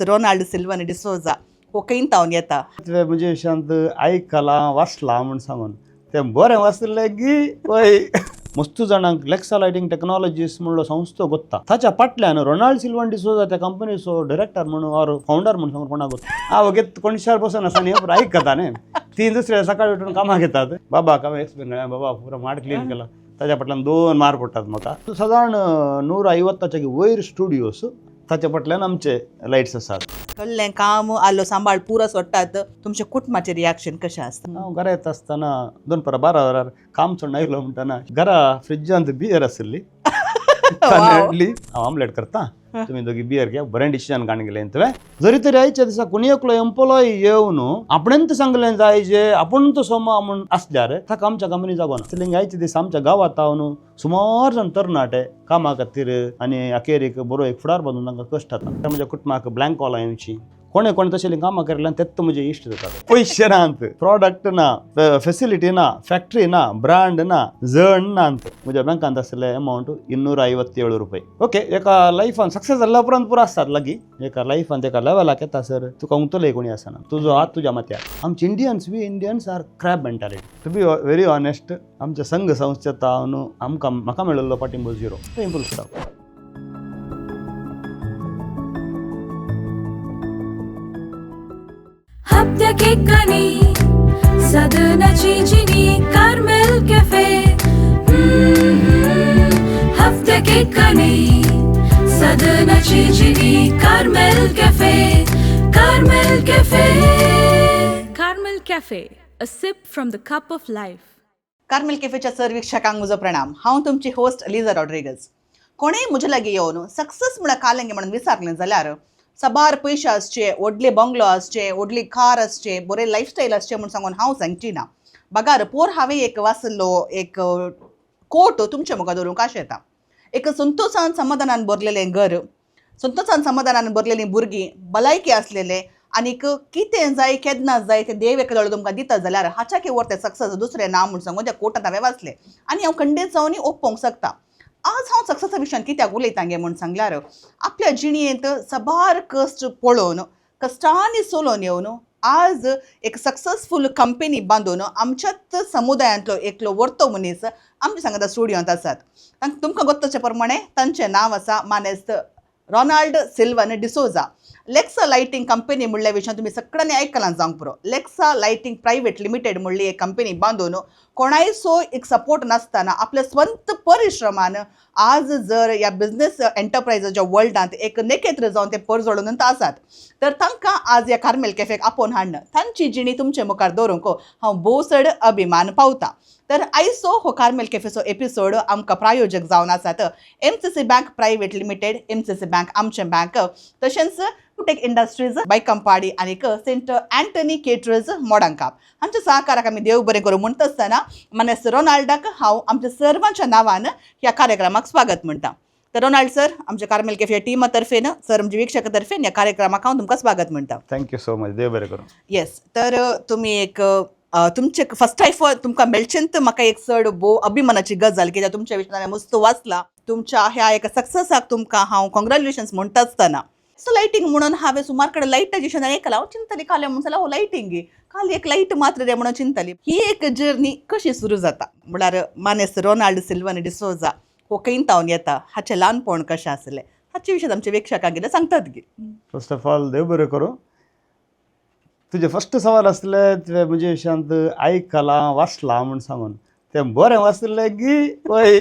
Ronald Silvan D'Souza हो खंय तावन येता. तुवें म्हजे विशयांत आयकलां, वाचलां म्हूण सांगून तें बरें वाचलें की वय. मस्त जाणांक लेक्सा लायटींग टॅक्नॉलॉजीस म्हणलो संस्था गोत्ता. ताच्या फाटल्यान रोनाल्ड सिल्वन डिसोजा त्या कंपनीचो डिरेक्टर म्हणून ऑर फावंडर म्हणून सांगून कोणाक गोत्ता. हांव वगेत कोणशार बसून आसा न्ही, आयकता न्ही. तीन दुसऱ्या सकाळी उठून कामाक येतात. बाबा हांवें एक्सप्लेन केलें, बाबा पुरो माड क्लीन केला. ताच्या फाटल्यान दोन मार पडटात म्हाका. सादारण 150च्या वयर स्टुडियोस, ताच्या फाटल्यान आमचे लायट्स आसात. सगळें काम आलो सांबाळ पुरो सोडटात, तुमच्या कुटुंबाचें रिएक्शन कशें आसता? हांव घरा येता आसतना दनपारां 12 वरार काम सोडून आयलो म्हणटना घरा फ्रिजांत बियर आशिल्ली. ताणें हाडली. हांव आमलेट करता, तुमी दोगी बियर घे. बरें डिसिजन काडून गेलें तुवें. जरी तरी आयच्या दिसा कोणी एकलो एम्प्लॉय येवन आपणेंच सांगलें जाय जे आपूण तो सोमा म्हूण आसल्यार ताका आमच्या कंपनी जागो ना. आनी आयच्या दिसा आमच्या गांवांत हांव सुमार जाण तरणाटे कामा खातीर आनी अखेरीक बरो एक फुडार बांदून तांकां कश्ट जाता. म्हज्या कुटुंबाक ब्लँक कॉल येवची, कोणे कोणे तशें कामां केल्ल्यान तेच म्हजे इश्ट जातात. पयशे नात, प्रॉडक्ट ना, फेसिलिटी ना, फॅक्टरी ना, ब्रांड ना, जण ना. म्हज्या बँकांत आसले अमावंट 257 रुपये. ओके, एका लायफान सक्सेस जाल्ल्या उपरांत पुरो आसतात लागीं. एका लायफान एका लेवलाक येता सर तुका उंतलय कोणी आसना, तुजो हात तुज्या माथ्यार. आमचे Indians, we Indians are crab mentality, to be very honest. आमच्या संघ संस्थेत हांव आमकां म्हाका मेळिल्लो पाटिंबो झिरो. Improve stop. हप्त्याक कनी सदनाची जिनी कार्मेल कॅफे. हप्त्याक कनी सदनाची जिनी Carmel cafe. Carmel cafe. Carmel cafe, a sip from the cup of life. Carmel कॅफेच्या sir वीक्षकांक म्हजो प्रणाम. हांव तुमची होस्ट लिजा रॉड्रिगज. कोणेय म्हजे लागीं येवन सक्सेस म्हळ्यार कालेंगे म्हणून विचारलें जाल्यार साबार पयशे आसचे, व्हडले बंगलो आसचे, व्हडली कार आसचे, बरें लायफस्टायल आसचें म्हूण सांगून हांव सांगची ना. बगार पोर हांवें एक वाचलो एक कोट तुमच्या मुखार दवरूंक आशेता. एक संतोशान समाधानान भरलेलें घर, संतोशान समाधानान भरलेलीं भुरगीं, भलायकी आसलेलें आनीक कितें जाय केन्ना जाय तें देव एकलो तुमकां दिता जाल्यार हाच्या वर तें सक्सेस दुसरें ना म्हूण सांगून त्या कोटांत हांवें वाचलें आनी हांव खंडीत जावन ओप्पोंक शकता. आज हांव सक्सेसा विशयान कित्याक उलयतां गे म्हूण सांगल्यार आपल्या जिणेंत साबार कश्ट पळोवन, कश्टांनी चलोवन येवन आज एक सक्सेसफूल कंपनी बांदून आमच्याच समुदायांतलो एकलो वर्तो मनीस आमच्या सांगता स्टुडियोंत आसात. तुमकां गोत्तचे प्रमाणे तांचें नांव आसा मानेस्त Ronald Silvan D'Souza. Lexa lighting company म्हणल्या विशयान तुमी सगळ्यांनी आयकलां जावंक पुरो. लेक्सा लायटींग प्रायवेट लिमिटेड म्हणली एक कंपनी बांदून कोणायचो एक सपोर्ट नासतना आपल्या स्वंत परिश्रमान आज जर ह्या बिझनेस एंटरप्रायजाच्या वर्ल्डांत एक नेकेत्र जावन ते परजळून आसात, तर तांकां आज ह्या कार्मेल कॅफेक आपोवन हाडन तांची जिणी तुमचे मुखार दवरूंक हांव भोव चड अभिमान पावता. तर आयचो हो कार्मेल कॅफेचो एपिसोड आमकां प्रायोजक जावन आसात MCC bank private limited, MCC bank आमचें बँक, तशेंच टेक इंडस्ट्रीज बायकंपाडी आनीक सेंट अँटनी केटरर्स मोडांकाप. हांच्या सहकाराक आमी देव बरें करूं म्हणटा आसतना मानेस्त रोनाल्डाक हांव आमच्या सर्वांच्या नांवान ह्या कार्यक्रमाक स्वागत म्हणटा. तर रोनाल्ड सर, आमच्या कार्मेल कॅफे टिमा तर्फेन सर, आमच्या वीक्षका तर्फेन ह्या कार्यक्रमाक हांव तुमकां स्वागत म्हणटा. Thank you so much, देव बरें करूं. येस, तर तुमी एक तुमचे फर्स्ट टायम तुमकां मेळचें म्हाका एक चड भोव अभिमानाची गजाल, कित्याक तुमच्या विशयान हांवें मस्त वाचलां. तुमच्या ह्या एका सक्सेसाक तुमकां हांव कॉंग्रॅच्युलेशन्स म्हणटा आसतना सो लायटींग म्हणून हांवें सुमार कडेन लायटाच्या विशयान आयकलां. हांव चिंतताली काल म्हणून जाल्यार हो लायटींग खाली एक लायट मात्र रे म्हणून चिंतताली. ही एक जर्नी कशी सुरू जाता म्हळ्यार मानेस्त रोनाल्ड सिल्वन डिसोजा हो खंय तावन येता, हाचें ल्हानपण कशें आसलें, हाचे विशयान आमच्या वीक्षकांक कितें सांगतात गी? फर्स्ट ऑफ ऑल देव बरें करूं. तुजें फर्स्ट सवाल आसलें तुवें म्हजे विशयांत आयकलां, वाचलां म्हूण सांगून तें बरें वाचलें की वय.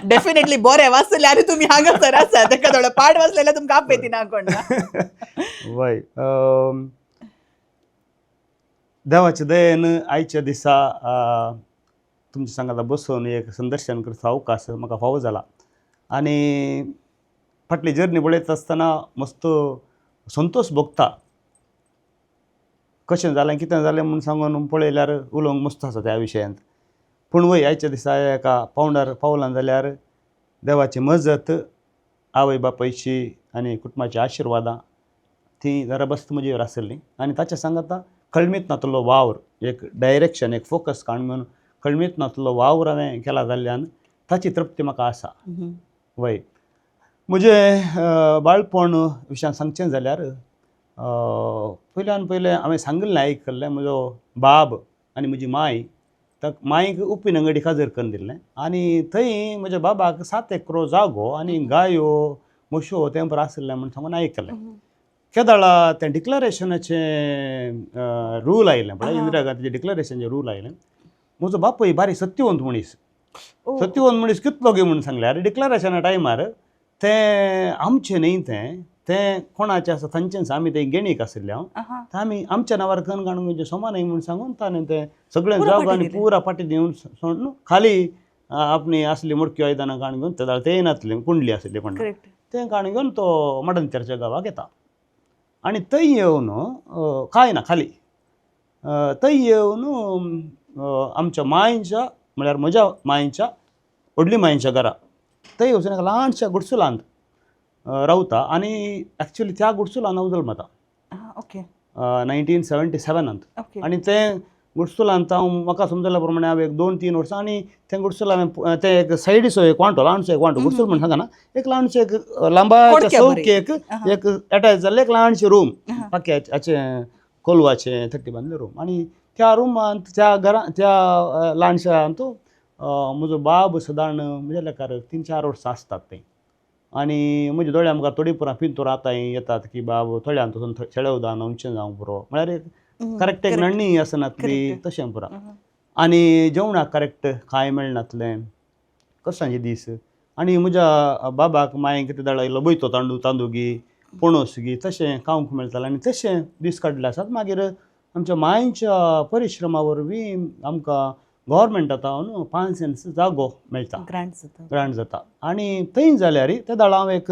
डेफिनेटली बरें वाचलें आनी तुमी हांगासर आसा. ताका थोडो पाठ वाचलें तुमकां आपयती ना कोण ना. वय, देवाच्या दयेन आयच्या दिसा तुमच्या सांगाता बसून एक संदर्शन करचो अवकाश म्हाका फावो जाला आनी फाटली जर्नी पळयता आसतना मस्त संतोश भोगता. कशें जालें, कितें जालें म्हूण सांगून पळयल्यार उलोवंक मस्त आसा त्या विशयांत. पूण वय, आयच्या दिसा एका पावंडार पावलां जाल्यार देवाची मजत, आवय बापायची आनी कुटुंबाची आशिर्वादां ती जरा बस्त म्हजेर आसली आनी ताच्या सांगाता कळमीत नातलो वावर, एक डायरेक्शन, एक फोकस काडून म्हणून कळमीत नातलो वावर हांवें केला जाल्ल्यान ताची तृप्ती म्हाका आसा. वय. म्हजें बाळपण विशयान सांगचें जाल्यार पयल्यान पयलें हांवें सांगिल्लें आयकल्लें म्हजो बाब आनी म्हजी माय मायक उप्पीन अंगडी खाजर करून दिल्लें आनी थंय म्हज्या बाबाक 7 एकरो जागो आनी गायो म्हश्यो तें बरें आशिल्लें म्हूण सांगून आयकलें. केदळा तें डिक्लरेशनाचें रूल आयलें पळय, इंदिरा गांधीचें डिक्लरेशनाचें रूल आयलें. म्हजो बापूय बारी सत्यवंत मनीस, सत्यवंत मनीस कितलो गे म्हूण सांगल्यार डिक्लरेशना टायमार तें आमचें न्ही, तें तें कोणाचें आसा तांचेंच, आमी तें गेणीक आशिल्ले हांव, आमी आमच्या नांवार कन्न काडून म्हणजे समा न्ही म्हूण सांगून ताणें तें सगळें जागो आनी पुरा फाटी दिवन सोडून खाली आपली आसली मडक्यो आयदनां काडून घेवन तें तें नासलें कुंडली आसली पण तें काडून घेवन तो मडंतरच्या गांवाक येता आनी थंय येवन कांय ना खाली थंय येवन आमच्या मांयच्या म्हळ्यार म्हज्या मांयच्या व्हडली मांयच्या घरा थंय वचून एका ल्हानशा गुडसुलांत रावता आनी एक्चुअली त्या गुडसुलान हांव जल्मता. ओके. 1977. आनी तें गुडसुलांत हांव म्हाका समजल्या प्रमाणे हांव एक 2-3 वर्सां आनी तें गुडसुलान तें एक सायडीचो एक वांटो ल्हानसो एक वांटो गुडसूल म्हण सांगना, एक ल्हानसो एक लांबाच्या चौकेक एक एटॅच जाल्लें एक ल्हानशें रूम, पाक्याचें कोलवाचें थट्टी बांदलें रूम. आनी त्या रुमांत त्या घरा त्या ल्हानशा हातूंत म्हजो बाब सदांच म्हज्या लेखार 3-4 वर्सां आसतात थंय आनी म्हज्या दोळ्या मुखार थोडी पुरां पिंतूर आतां येतात की बाब थोड्यान वचून शेळे उदकान न्हांवचें जावं पुरो, म्हळ्यार एक करेक्ट एक नण्णी आसनातली तशें पुरा. आनी जेवणाक करेक्ट कांय मेळनासलें, कश्टांचे दीस. आनी म्हज्या बाबाक मांयक ते दाळ इल्लो बयतो तांदूळ तांदूळ गी पणस गी तशें खावंक मेळटालें आनी तशें दीस काडले आसात. मागीर आमच्या मांयच्या परिश्रमा वरवीं आमकां गव्हर्मेंटा न्हू 5 सेंट्स जागो मेळटा, ग्रांट जाता. आनी थंय जाल्यार ते दाळ हांव एक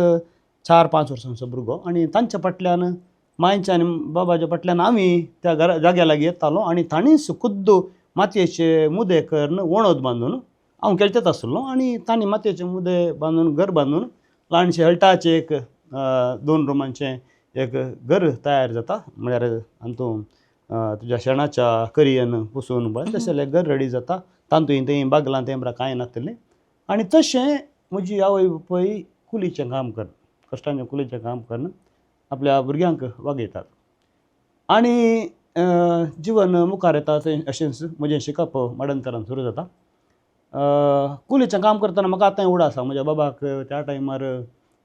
4-5 वर्सांचो भुरगो आनी तांच्या फाटल्यान मांयच्या आनी बाबाच्या फाटल्यान आमी त्या घरा जाग्या लागीं येतालो आनी तांणीच खुद्द मातयेचे मुदे करून वणद बांदून हांव खेळटच आसलो आनी तांणी मातयेचे मुदे बांदून घर बांदून ल्हानशें हळटाचें एक 2 रुमांचें एक घर तयार जाता, म्हळ्यार हातूंत तुज्या शेणाच्या करयेन पुसून पळय तशें घर रेडी जाता. तातूंत थंय बागलां तें कांय नासलें आनी तशें म्हजी आवय बापूय कुलीचें काम कर, कश्टांचें कुलीचें काम करून आपल्या भुरग्यांक वागयतात आनी जिवन मुखार येता थंय अशेंच म्हजें शिकप माडंतरान सुरू जाता. कुलीचें काम करतना म्हाका आतांय उडा आसा, म्हज्या बाबाक त्या टायमार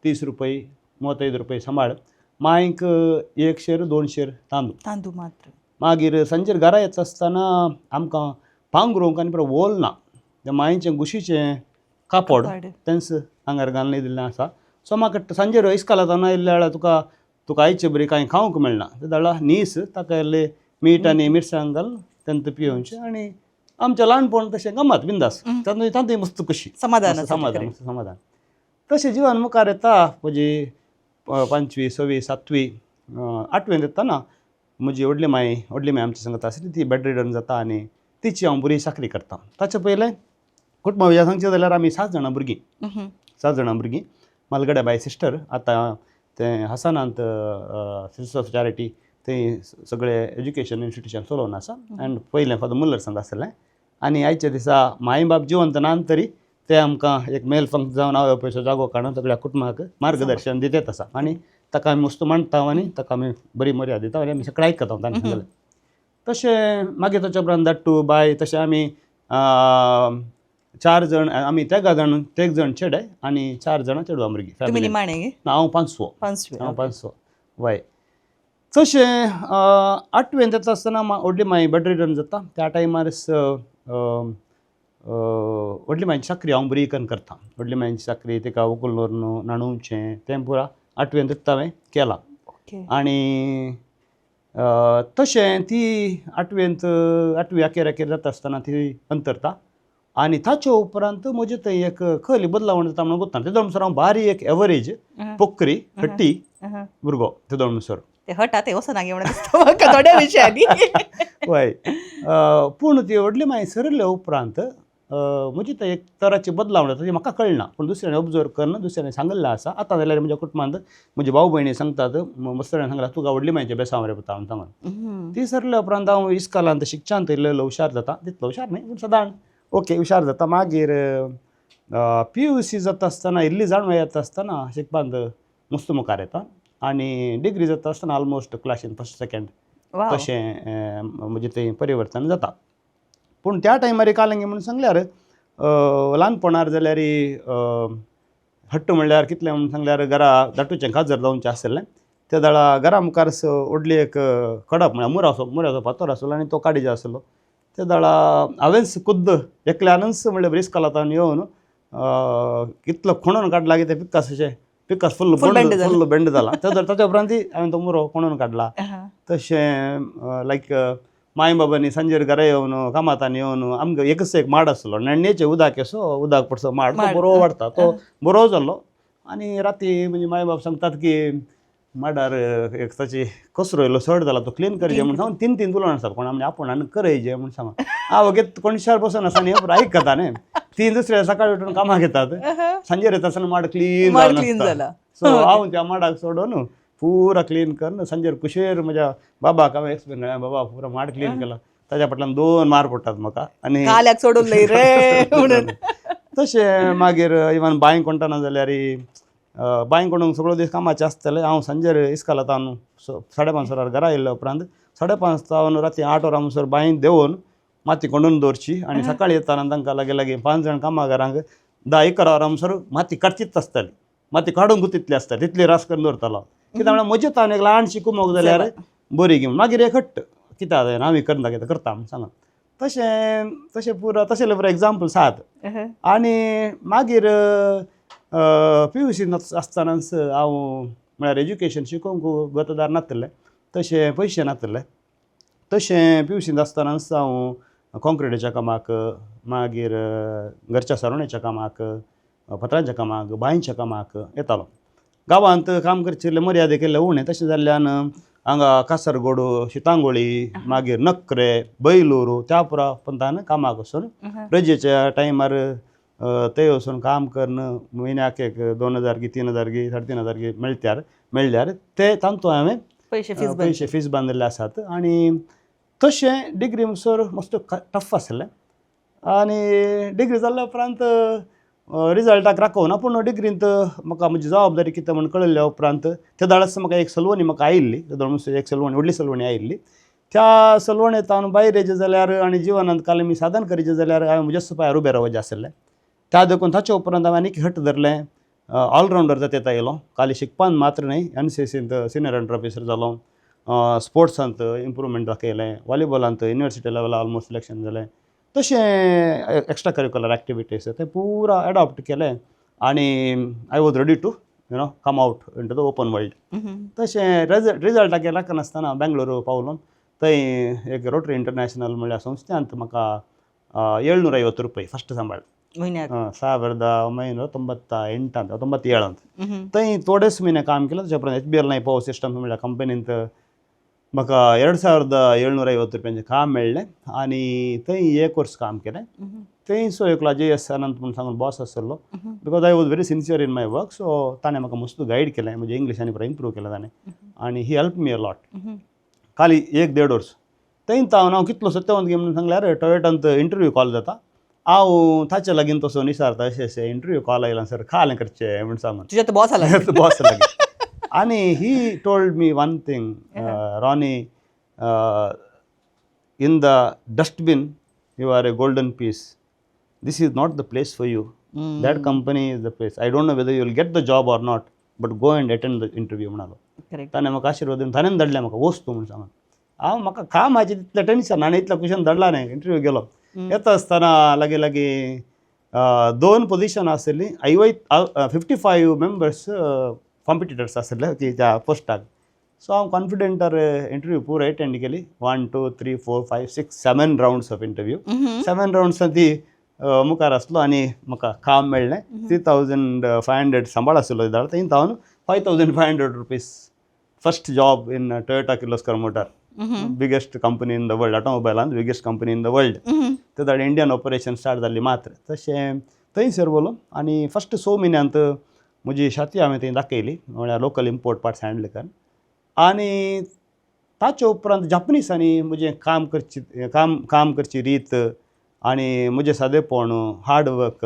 30 रुपये 35 रुपये सांबाळ, मांयक 1 शेर 2 शेर तांदूळ तांदूळ मात्र. मागीर सांजेर घरा येता आसतना आमकां पांगरूंक आनी परत वोल ना, तें मांयचें गुशीचें कापड तेंच आंगार घालून दिल्लें आसा. सो म्हाका सांजेर इस्कालांत आयिल्ल्या वेळार तुका तुका आयचे बरी कांय खावंक मेळना, ते दाळा नीस ताका इल्लें मीठ आनी मिरसांग घालून तेंत पियोवचें आनी आमचें ल्हानपण तशें गमत बिंदास, तातूंत मस्त खुशी समाधान समाधान मस्त समाधान. तशें जिवन मुखार येता म्हजी 5वी 6वी 7वी 8वींत येतना म्हजी व्हडली माय आमची सांगता आसली ती बेड रिडन जाता आनी तिची हांव बरी चाकरी करता. ताचे पयलें कुटुंबा विशयान सांगचें जाल्यार आमी 7 जाणां भुरगीं, 7 जाणां भुरगीं. मालगड्या बाय सिस्टर आतां तें हसनांत सिस्टर्स ऑफ चॅरिटी थंय सगळे एज्युकेशन इन्स्टिट्यूशन चलोवन आसा आनी पयलें फादर मुल्लर्सांत आसलें. आनी आयच्या दिसा माय बाप जिवंत ना तरी ते आमकां एक मेल फंक्शन जावन आवय बापायचो जागो काडून सगळ्या कुटुंबाक मार्गदर्शन दितेत आसा आनी ताका आमी मस्त मांडटा आनी ताका आमी बरी मर्याद दिता आनी आमी सगळें आयकता तांणी सांगलें. तशें मागीर ताच्या उपरांत धाडटू बाय तशें आमी 4 जाण, आमी 3 जाण, 3 जाण चेडे आनी 4 जाणां चेडवां भुरगीं. तुमी निमाणे? ना, हांव 5वो. हांव 5वो वय. तशें 8वेंत येता आसतना व्हडली माय बेड रिडन जाता त्या टायमार व्हडली मांयची चाकरी हांव बरी करून करता. व्हडली मांयची चाकरी तिका उकल व्हरून न्हाणोवचें तें पुरा 8वेंत येता हांवें केलां. आनी तशें ती 8वेंत 8वी अखेर अखेर जाता आसतना ती अंतरता आनी ताचे उपरांत म्हजें थंय एक खली बदलावण जाता म्हणून गोत्ता. तेदो म्हणसर हांव बारी एक एवरेज पोकरी हट्टी भुरगो तेदो म्हणसर. ते हट आतां वचना गे म्हणून दिसता म्हाका थोड्या विशयांनी. वय, पूण ती व्हडली माय सरले उपरांत म्हजी थंय एक तराची बदलावण जाता ती म्हाका कळना, पूण दुसऱ्यान ऑब्जर्व करून दुसऱ्यान सांगिल्लें आसा. आतां जाल्यार म्हज्या कुटुंबांत म्हजी भाव भयणी सांगतात, मस्तऱ्यान सांगला तुका व्हडली मायचें बेसांव रे पुता म्हणून सांगून. ती सरले उपरांत हांव इस्कालांत शिक्षांत इल्लो इल्लो हुशार जाता, तितलो हुशार न्ही पूण सदांच ओके हुशार जाता. मागीर पीयूसी जाता आसतना इल्ली जाणवाय येता आसतना शिकपांत मस्त मुखार येता आनी डिग्री जाता आसतना ऑलमोस्ट क्लासीन फर्स्ट सेकेंड तशें म्हजें तें परिवर्तन जाता. पूण त्या टायमार कालंगी म्हणून सांगल्यार ल्हानपणार जाल्यार हट्ट म्हणल्यार कितलें म्हणून सांगल्यार घरा धाटूचें काजर जावचें आसलें त्या वेळा घरा मुखार व्हडली एक कडप म्हळ्यार मुराचो मुराचो फातर आसलो आनी तो काडीज आसलो. त्या वेळा हांवेंच खुद्द एकल्यानूच म्हणल्यार इस्कोलांतल्यान येवन कितलो खणून काडला की ते पिक्कास अशें पिक्कास फुल्ल Full bend जाला. फुल्ल बेंड जाला. ताच्या उपरांत हांवें तो मुरो खणून काडला. तशें लायक माय बाबांनी सांजेर घरा येवन कामातान येवन आमकां एकच एक माड आसलो नण्णेचें उदक असो उदक पडसो माड तो माड, बरो वाडटा तो बरो जाल्लो. आनी राती म्हणजे माय बाब सांगतात की माडार एक ताची कचरो येयलो सड जाला तो क्लीन करचे म्हूण सांगून तीन तीन तुलन आसतात कोण आमी आपूण आनी करयचे म्हूण सांगून हांव वगीत कोणशार बसून आसा न्ही आयकता न्ही तीन दुसऱ्या सकाळी उठून कामाक येतात सांजेर येता आसतना माड क्लीन माड क्लीन जाला. सो हांव त्या माडाक सोडून पुरा क्लीन करून सांजेर कुशेर म्हज्या बाबाक हांवें एक्सप्लेन केलें, बाबा पुरा माड क्लीन केला. ताच्या फाटल्यान दोन मार पडटात म्हाका आनी काल्याक सोडून लय रे म्हणून. तशें मागीर इवन बांय कोणटाना जाल्यार बांय कोणूंक सगळो दीस कामाचें आसतालें. हांव सांजेर इस्कोलांत 5:30 वरार घरा येयल्या उपरांत 5:30 जावन राती 8 वरां म्हणसर बांयत देंवोवन माती कोंडून दवरची आनी सकाळीं येताना तांकां लागीं लागीं 5 जाण कामागारांक 10-11 वरां म्हणसर माती काडचीच आसताली. माती काडूंक तितली आसता तितली रास करून दवरतालो कित्याक म्हळ्यार म्हजें तावन एक ल्हानशी कुमोक जाल्यार बरी घेवन मागीर एक हट्ट कित्याक जायना आमी करना कितें करता म्हूण सांगा. तशें तशें पुरो तशें पुरो एग्जाम्पल्स आहात. आनी मागीर पीयूसीन आसतनाच हांव म्हळ्यार एज्युकेशन शिकोवंक गतदार नासलें तशें पयशे नासले. तशें पीयूसीन आसतनाच हांव कॉंक्रिटाच्या कामाक मागीर घरच्या सारोण्याच्या कामाक पत्रांच्या कामाक बांयच्या कामाक येतालो. गांवांत काम करचें मर्यादा केल्लें उणें तशें जाल्ल्यान हांगा कासरगोड शितांगोळी मागीर नक्रे बैलूर त्या पुरा पंतान कामाक वचून रजेच्या टायमार थंय वचून काम करून म्हयन्याक एक 2000 गी 3000 गी 3500 गी मेळ्ळ्यार ते तांतू हांवें पयशे फीस पयशे फीस बांदिल्ले आसात. आनी तशें डिग्री म्हणसर मस्त टफ आसलें आनी डिग्री जाल्ल्या उपरांत रिजल्टाक राखोवना पूण डिग्रींत म्हाका म्हजी जबाबदारी कितें म्हूण कळिल्ल्या उपरांत त्या दाळाच म्हाका एक सलवणी म्हाका आयिल्ली त्या एक सलवणी व्हडली सलवणी आयिल्ली. त्या सलवणेंत हांव भायर येयचें जाल्यार आनी जिवनांत काल मी साधन करीचें जाल्यार हांवें म्हज्याच पांयार उबें रावचें आसलें. त्या देखून ताचे उपरांत हांवें आनीक हट धरलें ऑलरावंडर जात येता येयलो. खाली शिकपान मात्र न्हय एनसीसींत सिनियर अंडर ऑफिसर जालो, स्पोर्ट्सांत इम्प्रूवमेंट दाखयलें, वॉलीबॉलांत युनिवर्सिटी लेवला ऑलमोस्ट सिलेक्शन जालें. तशें एक्स्ट्रा करिकुलर एक्टिविटीज ते पुरा एडॉप्ट केलें आनी I was ready to you know come out into the open world. तशें रिजल्टाक लागनासतना बेंगलोर पावलो. थंय एक रोटरी इंटरनॅशनल म्हणल्यार संस्थेंत म्हाका 750 रुपये फस्ट सांबाळ म्हयन्याक 1998 ಅಂತ 97 ಅಂತ. थंय थोडेच म्हयने काम केलें. ताच्या उपरांत एचबीएल नाय पॉवर सिस्टम म्हणल्यार कंपनींत म्हाका 2750 रुपयांचें काम मेळ्ळें आनी थंय एक वर्स काम केलें. थंय सो एकलो जे एस अनंत म्हूण सांगून बॉस आसलो because I was very sincere in my work. So ताणें म्हाका मस्त गायड केलें, म्हजें इंग्लीश आनी बरें इम्प्रूव केलें ताणें आनी he help me a lot. खाली 1-1.5 वर्स थंय हांव हांव कितलो सत्यवंत गे म्हणून सांगल्यार टोयोटांत इंटरव्यू कॉल जाता हांव ताचे लागीं तसो निसारता अशें अशें इंटरव्यू कॉल आयला सर खालें करचें म्हूण सांगून तुज्या तो बॉस आला बॉस लागीं. आनी he told me one thing, Ronnie, in the dustbin you are a golden piece, this is not the place for you, that company is the place, I don't know whether you will get the job or not, but go and attend the interview म्हणालो. Correct. ताणें म्हाका आशिर्वाद दिवन ताणें धाडलें म्हाका वस्तू म्हूण सांगून. हांव म्हाका कामाचें तितलें टेन्शन आनी इतल्या कुशन धाडला न्ही. इंटरव्यू गेलो येता आसतना लागीं लागीं 2 पोजिशन आसली आयवय 55 मेंबर्स कॉम्पिटिटर्स आसले की त्या पोस्टाक. सो हांव कॉन्फिडंटार इंटरव्यू पुरो एटेंड केली. 1 2 3 4 5 6 7 रावंड्स ऑफ इंटरव्यू. 7 रावंड्सान ती मुखार आसलो आनी म्हाका काम मेळ्ळें. 3500 सांबाळ आसलो धाड थंय हांव 5500 rupees first job in Toyota Kirloskar motor, biggest company in the world, ऑटोमोबायलान biggest company in the world. ते धाड इंडियन ऑपरेशन स्टार्ट जाल्ली मात्र. तशें थंय सरवलो आनी फस्ट 6 म्हयन्यांत म्हजी छाती हांवें थंय दाखयली म्हळ्यार लोकल इम्पोर्ट पार्ट्स हँडल कर. आनी ताचे उपरांत जापनीसांनी म्हजें काम करची काम काम करची रीत आनी म्हजें सादेपण हार्ड वर्क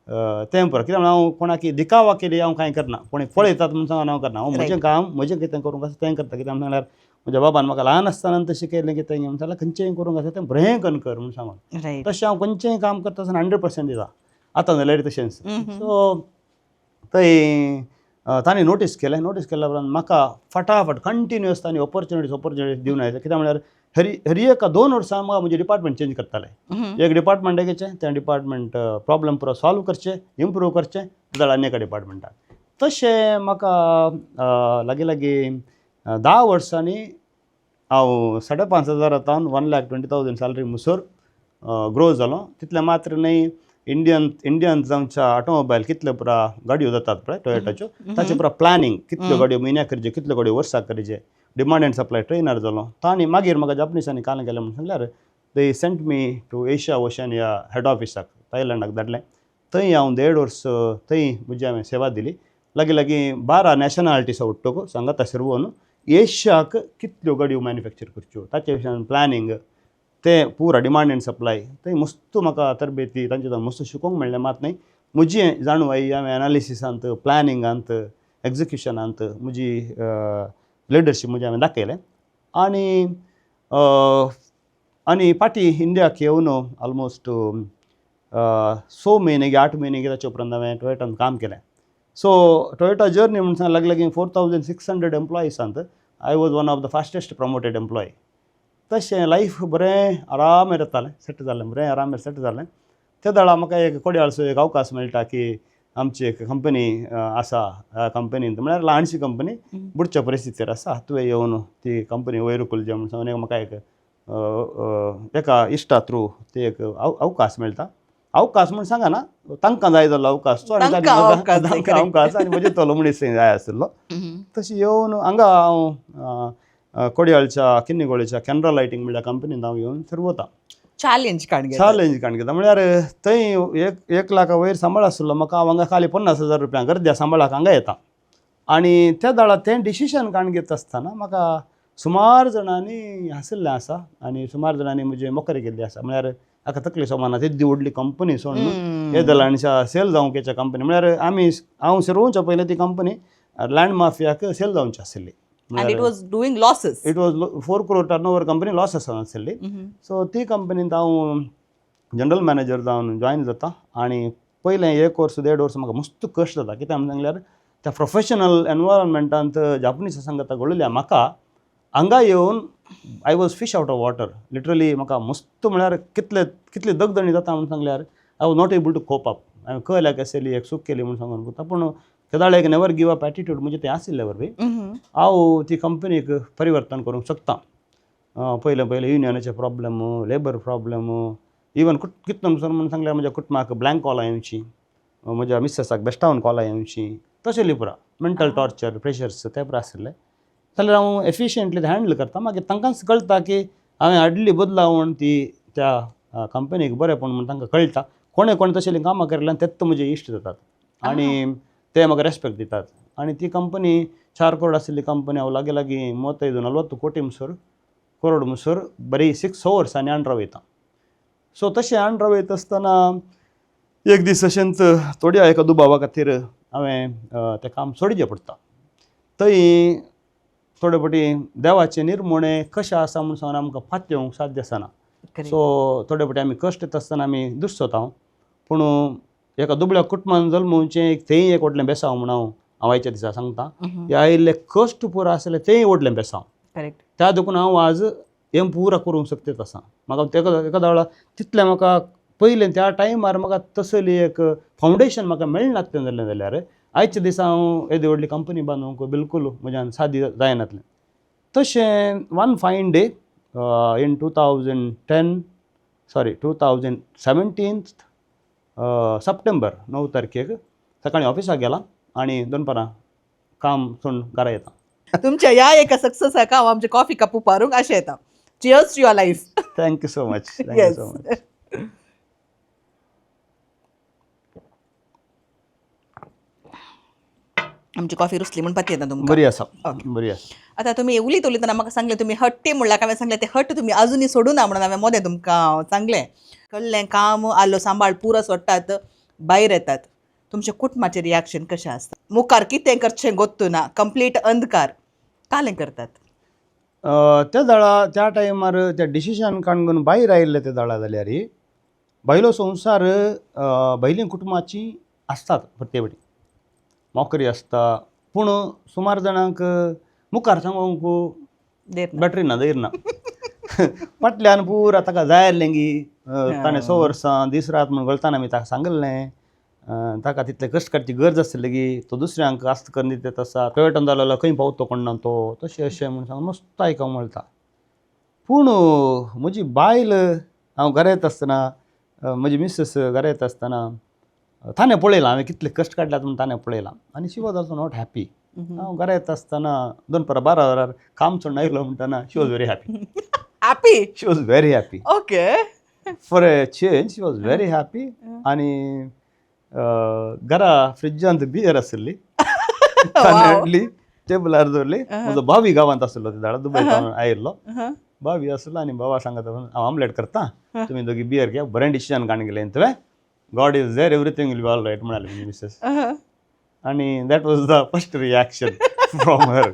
तें पुरो. कित्याक हांव कोणाक दिखावा केली हांव कांय करना, कोणी पळयतात म्हूण सांगून हांव करना. हांव म्हजें काम म्हजें कितें करूंक आसा तें करता. कित्याक म्हणल्यार म्हज्या बाबान म्हाका ल्हान आसतना तशें केलें कितें म्हण जाल्यार खंयचेंय करूंक आसा तें बरें करून कर म्हूण सांगून. तशें हांव खंयचेंय काम करता आसतना 100% दिता. आतां जाल्यार तशेंच. सो थंय तांणी नोटीस केलें. नोटीस केल्या उपरांत म्हाका फटाफट कंटिन्युअस तांणी ऑपॉर्च्युनिटीज दिवन आयले. कित्याक म्हळ्यार हरी एका 2 वर्सां म्हाका म्हजें डिपार्टमेंट चेंज करताले. एक डिपार्टमेंट घेचें, तें डिपार्टमेंट प्रॉब्लम पुरो सॉल्व करचें, इम्प्रूव करचें, जाल्यार आनी एका डिपार्टमेंटाक. तशें म्हाका लागीं लागीं 10 वर्सांनी हांव 5,500 तावन 1,20,000 सॅलरी मुसर ग्रो जालो. तितलें मात्र न्हय, इंडियन जावच्या ऑटोमोबायल कितल्यो पुरा गाडयो जातात पळय टोयोटाच्यो, ताचें पुरा प्लॅनिंग कितल्यो गाडयो म्हयन्याक करचे, कितल्यो गाडयो वर्साक करचे, डिमांड अँड सप्लाय ट्रेनर जालो. तांणी मागीर म्हाका जापनीसांनी काल केलें म्हूण सांगल्यार they sent me to Asia Oceania head ऑफिसाक थायलंडाक धाडलें. थंय हांव 1.5 वर्स थंय म्हजी हांवें सेवा दिली. लागीं लागीं 12 नॅशनॅलिटीस उट्टको सांगाता शिरवोन एशियाक कितल्यो गाडयो मॅन्युफॅक्चर करच्यो ताचे विशयान प्लॅनिंग, तें पुरा डिमांड एंड सप्लाय थंय मस्त म्हाका तरबेती तांचे मस्त शिकोवंक मेळ्ळें. मात न्हय म्हजी जाणवाय हांवें एनालिसिसांत, प्लॅनिंगांत, एग्जिक्युशनांत म्हजी लिडरशीप म्हजी हांवें दाखयलें. आनी आनी फाटीं इंडियाक येवन ऑलमोस्ट 6 म्हयने 8 म्हयने ताचे उपरांत हांवें टोयोटान काम केलें. सो टोयोटा जर्नी म्हूण सांग लागीं लागीं 4600 एम्प्लॉइजांत I was one of the fastest promoted employee. तशें लायफ बरें आरामेर येतालें, सेट जालें, बरें आरामेर सेट जालें. ते वेळार म्हाका एक कोडयाळचो एक अवकाश मेळटा की आमची एक कंपनी आसा, ह्या कंपनींत म्हळ्यार ल्हानशी कंपनी बुडच्या परिस्थितीर आसा, तुवें येवन ती कंपनी वयर उखलची म्हूण सांगून म्हाका एक एका इश्टा थ्रू ती एक अवकाश मेळटा. अवकाश म्हूण सांगना, तांकां जाय जाल्लो अवकाश तो आनी तांकां अवकाश आनी म्हजे तलो मनीस जाय आशिल्लो. तशें येवन हांगा हांव कोडयाळच्या किन्नीगोळेच्या कॅनरा लायटींग म्हणल्या कंपनींत हांव येवन सुरवता. चॅलेंज काण घेता म्हळ्यार थंय 1 लाखा वयर सांबाळ आशिल्लो म्हाका, हांव हांगा खाली 50,000 रुपया गर्द्या सांबाळाक हांगा येता. आनी त्या वेळार तें डिसिशन काण घेता आसतना म्हाका सुमार जाणांनी हांशिल्लें आसा आनी सुमार जाणांनी म्हजी मोकरी केल्ली आसा. म्हळ्यार हाका तकली सोमाना येद्दी व्हडली कंपनी सोडून येदल आनी सेल जावंक हेच्या कंपनी म्हळ्यार आमी हांव शिरोवच्या पयलीं ती कंपनी लँड माफियाक सेल जावची आशिल्ली. And it was doing losses. It was 4 crore turnover company losses आशिल्ली. सो ती कंपनींत हांव जनरल मॅनेजर जावन जॉयन जाता आनी पयलें 1 वर्स 1.5 वर्स म्हाका मस्त कश्ट जाता. कित्याक सांगल्यार त्या प्रोफेशनल एनवायरमेंटांत जापनीस सांगता घडल्या म्हाका हांगा येवन I was fish out of water literally. म्हाका मस्त म्हळ्यार कितले कितले दगदणी जाता म्हूण सांगल्यार I was not able to cope up. हांवें कळ्ळ्याक आसली एक चूक केली म्हूण सांगून करता, पूण केदाळ एक नेवर गिव अप एटिट्यूड म्हजें तें आशिल्ले वरवीं हांव ती कंपनीक परिवर्तन करूंक शकता. पयलें पयलें युनियनाचे प्रॉब्लम, लेबर प्रॉब्लम, इवन कितलो म्हणून सांगल्यार म्हज्या कुटुंबाक ब्लँक कॉलां येवची, म्हज्या मिसेसाक बेस्टावन कॉलां येवची, तशें पुरा मेंटल टॉर्चर प्रेशर्स ते पुरा आशिल्ले. जाल्यार हांव एफिशियंटली हँडल करता. मागीर तांकांच कळटा की हांवें हाडली बदलावण ती त्या कंपनीक बरेंपण म्हूण तांकां कळटा. कोणें कोणें तशें कामां केल्ल्यान तेच म्हजे इश्ट जातात आनी ते म्हाका रेस्पेक्ट दितात. आनी ती कंपनी 4 करोड आशिल्ली कंपनी हांव लागीं लागीं 35-40 कोटी मुसर करोड मुसर बरी 6 वर्सांनी आंड्रा वयता. सो तशें आंड्रा वयता आसतना एक दीस अशेंच थोड्या एका दुबावा खातीर हांवें तें काम सोडचें पडटा. थंय थोडे फावटी देवाचें निर्मणें कशें आसा म्हूण सांगून आमकां पातयेवंक साध्य आसना. सो थोडे फावटी आमी कश्ट येता आसतना आमी दुसोता, पूण एका दुबळ्या कुटुंबान जल्मोवचें एक तेंय एक व्हडलें बेसांव म्हूण हांव आयच्या दिसा सांगता. हे आयिल्ले कश्ट पुरो आसले तेंय व्हडलें बेसांव. करेक्ट. त्या देखून हांव आज हें पुरा करूंक शकता आसा. म्हाका एका वेळार तितलें म्हाका पयलें त्या टायमार म्हाका तसली एक फावंडेशन म्हाका मेळनासलें जालें जाल्यार आयच्या दिसा हांव येदी व्हडली कंपनी बांदूंक बिलकूल म्हज्यान सादी जायनातलें. तशें one fine day in 2017 September 9 तारखेक सकाळीं ऑफिसाक गेला आनी दनपारां काम सोडून घरा येता. तुमच्या ह्या एका सक्सेसाक हांव आमचे कॉफी कप उपारूंक अशें येता. Cheers to your life. Thank you so much. Thank you so much. आमची कॉफी रुचली म्हूण पाती येता तुमकां. बरी आसा, बरी आसा. आतां तुमी उलयत उलयतना म्हाका सांगलें तुमी हट्टी म्हणल्यार हांवें सांगलें तें हट्ट तुमी अजुनूय सोडूना म्हणून हांवें मोदें तुमकां सांगलें. कळ्ळें काम आलो सांबाळ पुरो सोडटात भायर येतात, तुमच्या कुटुंबाचें रिएक्शन कशें आसता? मुखार कितें करचें गोत्तू ना, कंप्लीट अंधकार, कालें करतात? त्या दळा त्या टायमार त्या डिसिजन काडून भायर आयिल्ले ते दळा जाल्यार बायलो संवसार, बायलीं कुटुंबाची आसतात प्रत्येक फावटी नोकरी आसता, पूण सुमार जाणांक मुखार सांगूंक देर ना. बॅटरी ना, धैर्य ना. फाटल्यान पुरा ताका जाय आसलें की ताणें स वर्सां दीस रात म्हूण गळताना आमी ताका सांगलें, ताका तितले कश्ट काडची गरज आसली की तो दुसऱ्यांक आस्त करून दिता आसा, टोयोटान जालो खंय पावतो कोण ना तो, तशें अशें म्हूण सांगून मस्त आयकोंक मेळटा. पूण म्हजी बायल हांव घरा येता आसतना, म्हजी मिसेस घरा येता आसतना ताणें पळयलां हांवें कितले कश्ट काडल्यात म्हूण ताणें पळयलां आनी she was also not happy. हांव घरा येता आसतना दनपारां 12 वरार काम सोडून आयलो म्हणटना she was very happy. Happy? She was very happy. For a change she was very happy. आनी घरा फ्रिज्जांत बियर आसली, ताणें हाडली, टेबलार दवरली. म्हजो भावी गांवांत आसलो ते दाडा, दुबय आयिल्लो भावी आसलो आनी बाबा सांगता, हांव आमलेट करता, तुमी दोगी बियर घे, बरें डिसिजन काडून गेलें तुवें, God is there, everything will be all right म्हणाले म्हजी मिसेस. आनी that was the first reaction from her.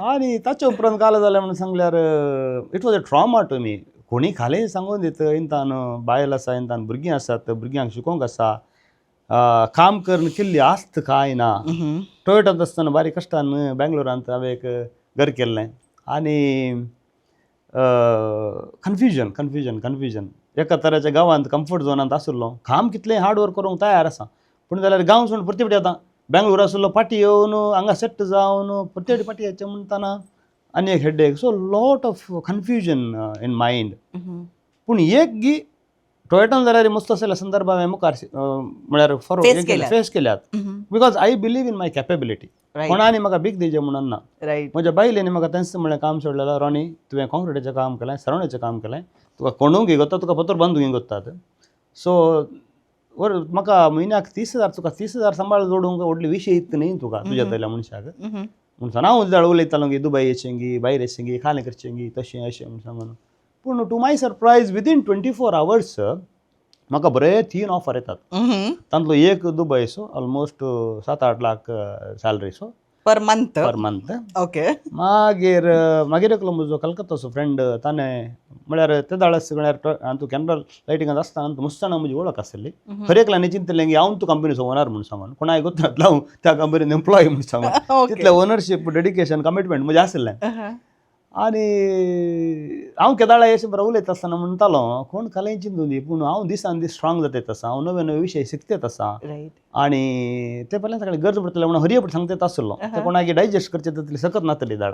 आनी ताचे उपरांत काल जालें म्हणून सांगल्यार it was a trauma to me. कोणी खालें सांगून दित, इंतान बायल आसा, इंतान भुरगीं आसात, भुरग्यांक शिकोवंक आसा, काम करून केल्ली आस्त कांय ना. टोयोटांत आसतना बारीक कश्टान बेंगलोरांत हांवें एक घर केल्लें आनी कन्फ्युजन कन्फ्युजन कन्फ्युजन. एका तराच्या गांवांत कम्फर्ट झोनांत आशिल्लो, काम कितलें हार्ड वर्क करूंक तयार आसा, पूण जाल्यार गांव सोडून परते फावटी आतां बेंगलोर आशिल्लो, फाटीं येवन हांगा सेट जावन परते फावटी फाटीं येचें म्हणटना आनी एक headache. So lot of confusion in mind. पूण एक गी टोयोटान जाल्यार मस्त आसल्या संदर्भात हांवें मुखार म्हळ्यार Face केल्यात. फेस केल्यात, because I believe in my capability. कोणानी म्हाका भीक दिवचें म्हणून ना. म्हज्या बायलेनी म्हाका तेंच म्हणलें, काम सोडलें, रॉनी तुवें कॉन्क्रिटाचें काम केलें, सरवणेचें काम केलें, तुका कोणूंक गोत्ता, तुका पत्र बांदूंक गोत्तात, सो वर म्हाका म्हयन्याक 30,000, तुका 30,000 सांबाळ जोडूंक व्हडली विशय इतली न्ही तुका तुज्या तल्या मनशाक म्हूण सांग. हांव जाळ उलयतालो गी दुबय येचें गी, भायर येचें गी, खालें करचें गी, तशें अशें म्हूण सांगून. पूण to my surprise within 24 hours म्हाका बरे तीन ऑफर येतात. तांतलो एक दुबयचो, ऑलमोस्ट 7-8 लाख सॅलरीचो. Per month? Per month. मागीर मागीर एकलो म्हजो कलकत्ताचो फ्रेंड, ताणें म्हळ्यार ते दाळस म्हळ्यार हांव तूं कॅनरा लायटिंगांत आसतना मुस्ताना म्हजी वळख आसली. हर एकल्यानी चिंतलें की हांव तूं कंपनीचो ओनर म्हूण सांगून, कोणाक गोतनातलो हांव त्या कंपनीन एम्प्लॉय म्हूण सांगून. तितलें ओनरशीप, डेडिकेशन, कमिटमेंट म्हजें आशिल्लें. आनी हांव केदाळा अशें बरें उलयता आसतना म्हणटालो, कोण कालें चिंतून दी, पूण हांव दिसान दीस स्ट्रांग जाता आसा, हांव नवे नवे विशय शिकतेत आसा. आनी ते पयल्यान सगळें गरज पडटलें म्हणून हरये सांगतेत आसलो, ते कोणाक डायजेस्ट करचें तितली सकत नातली दाळ.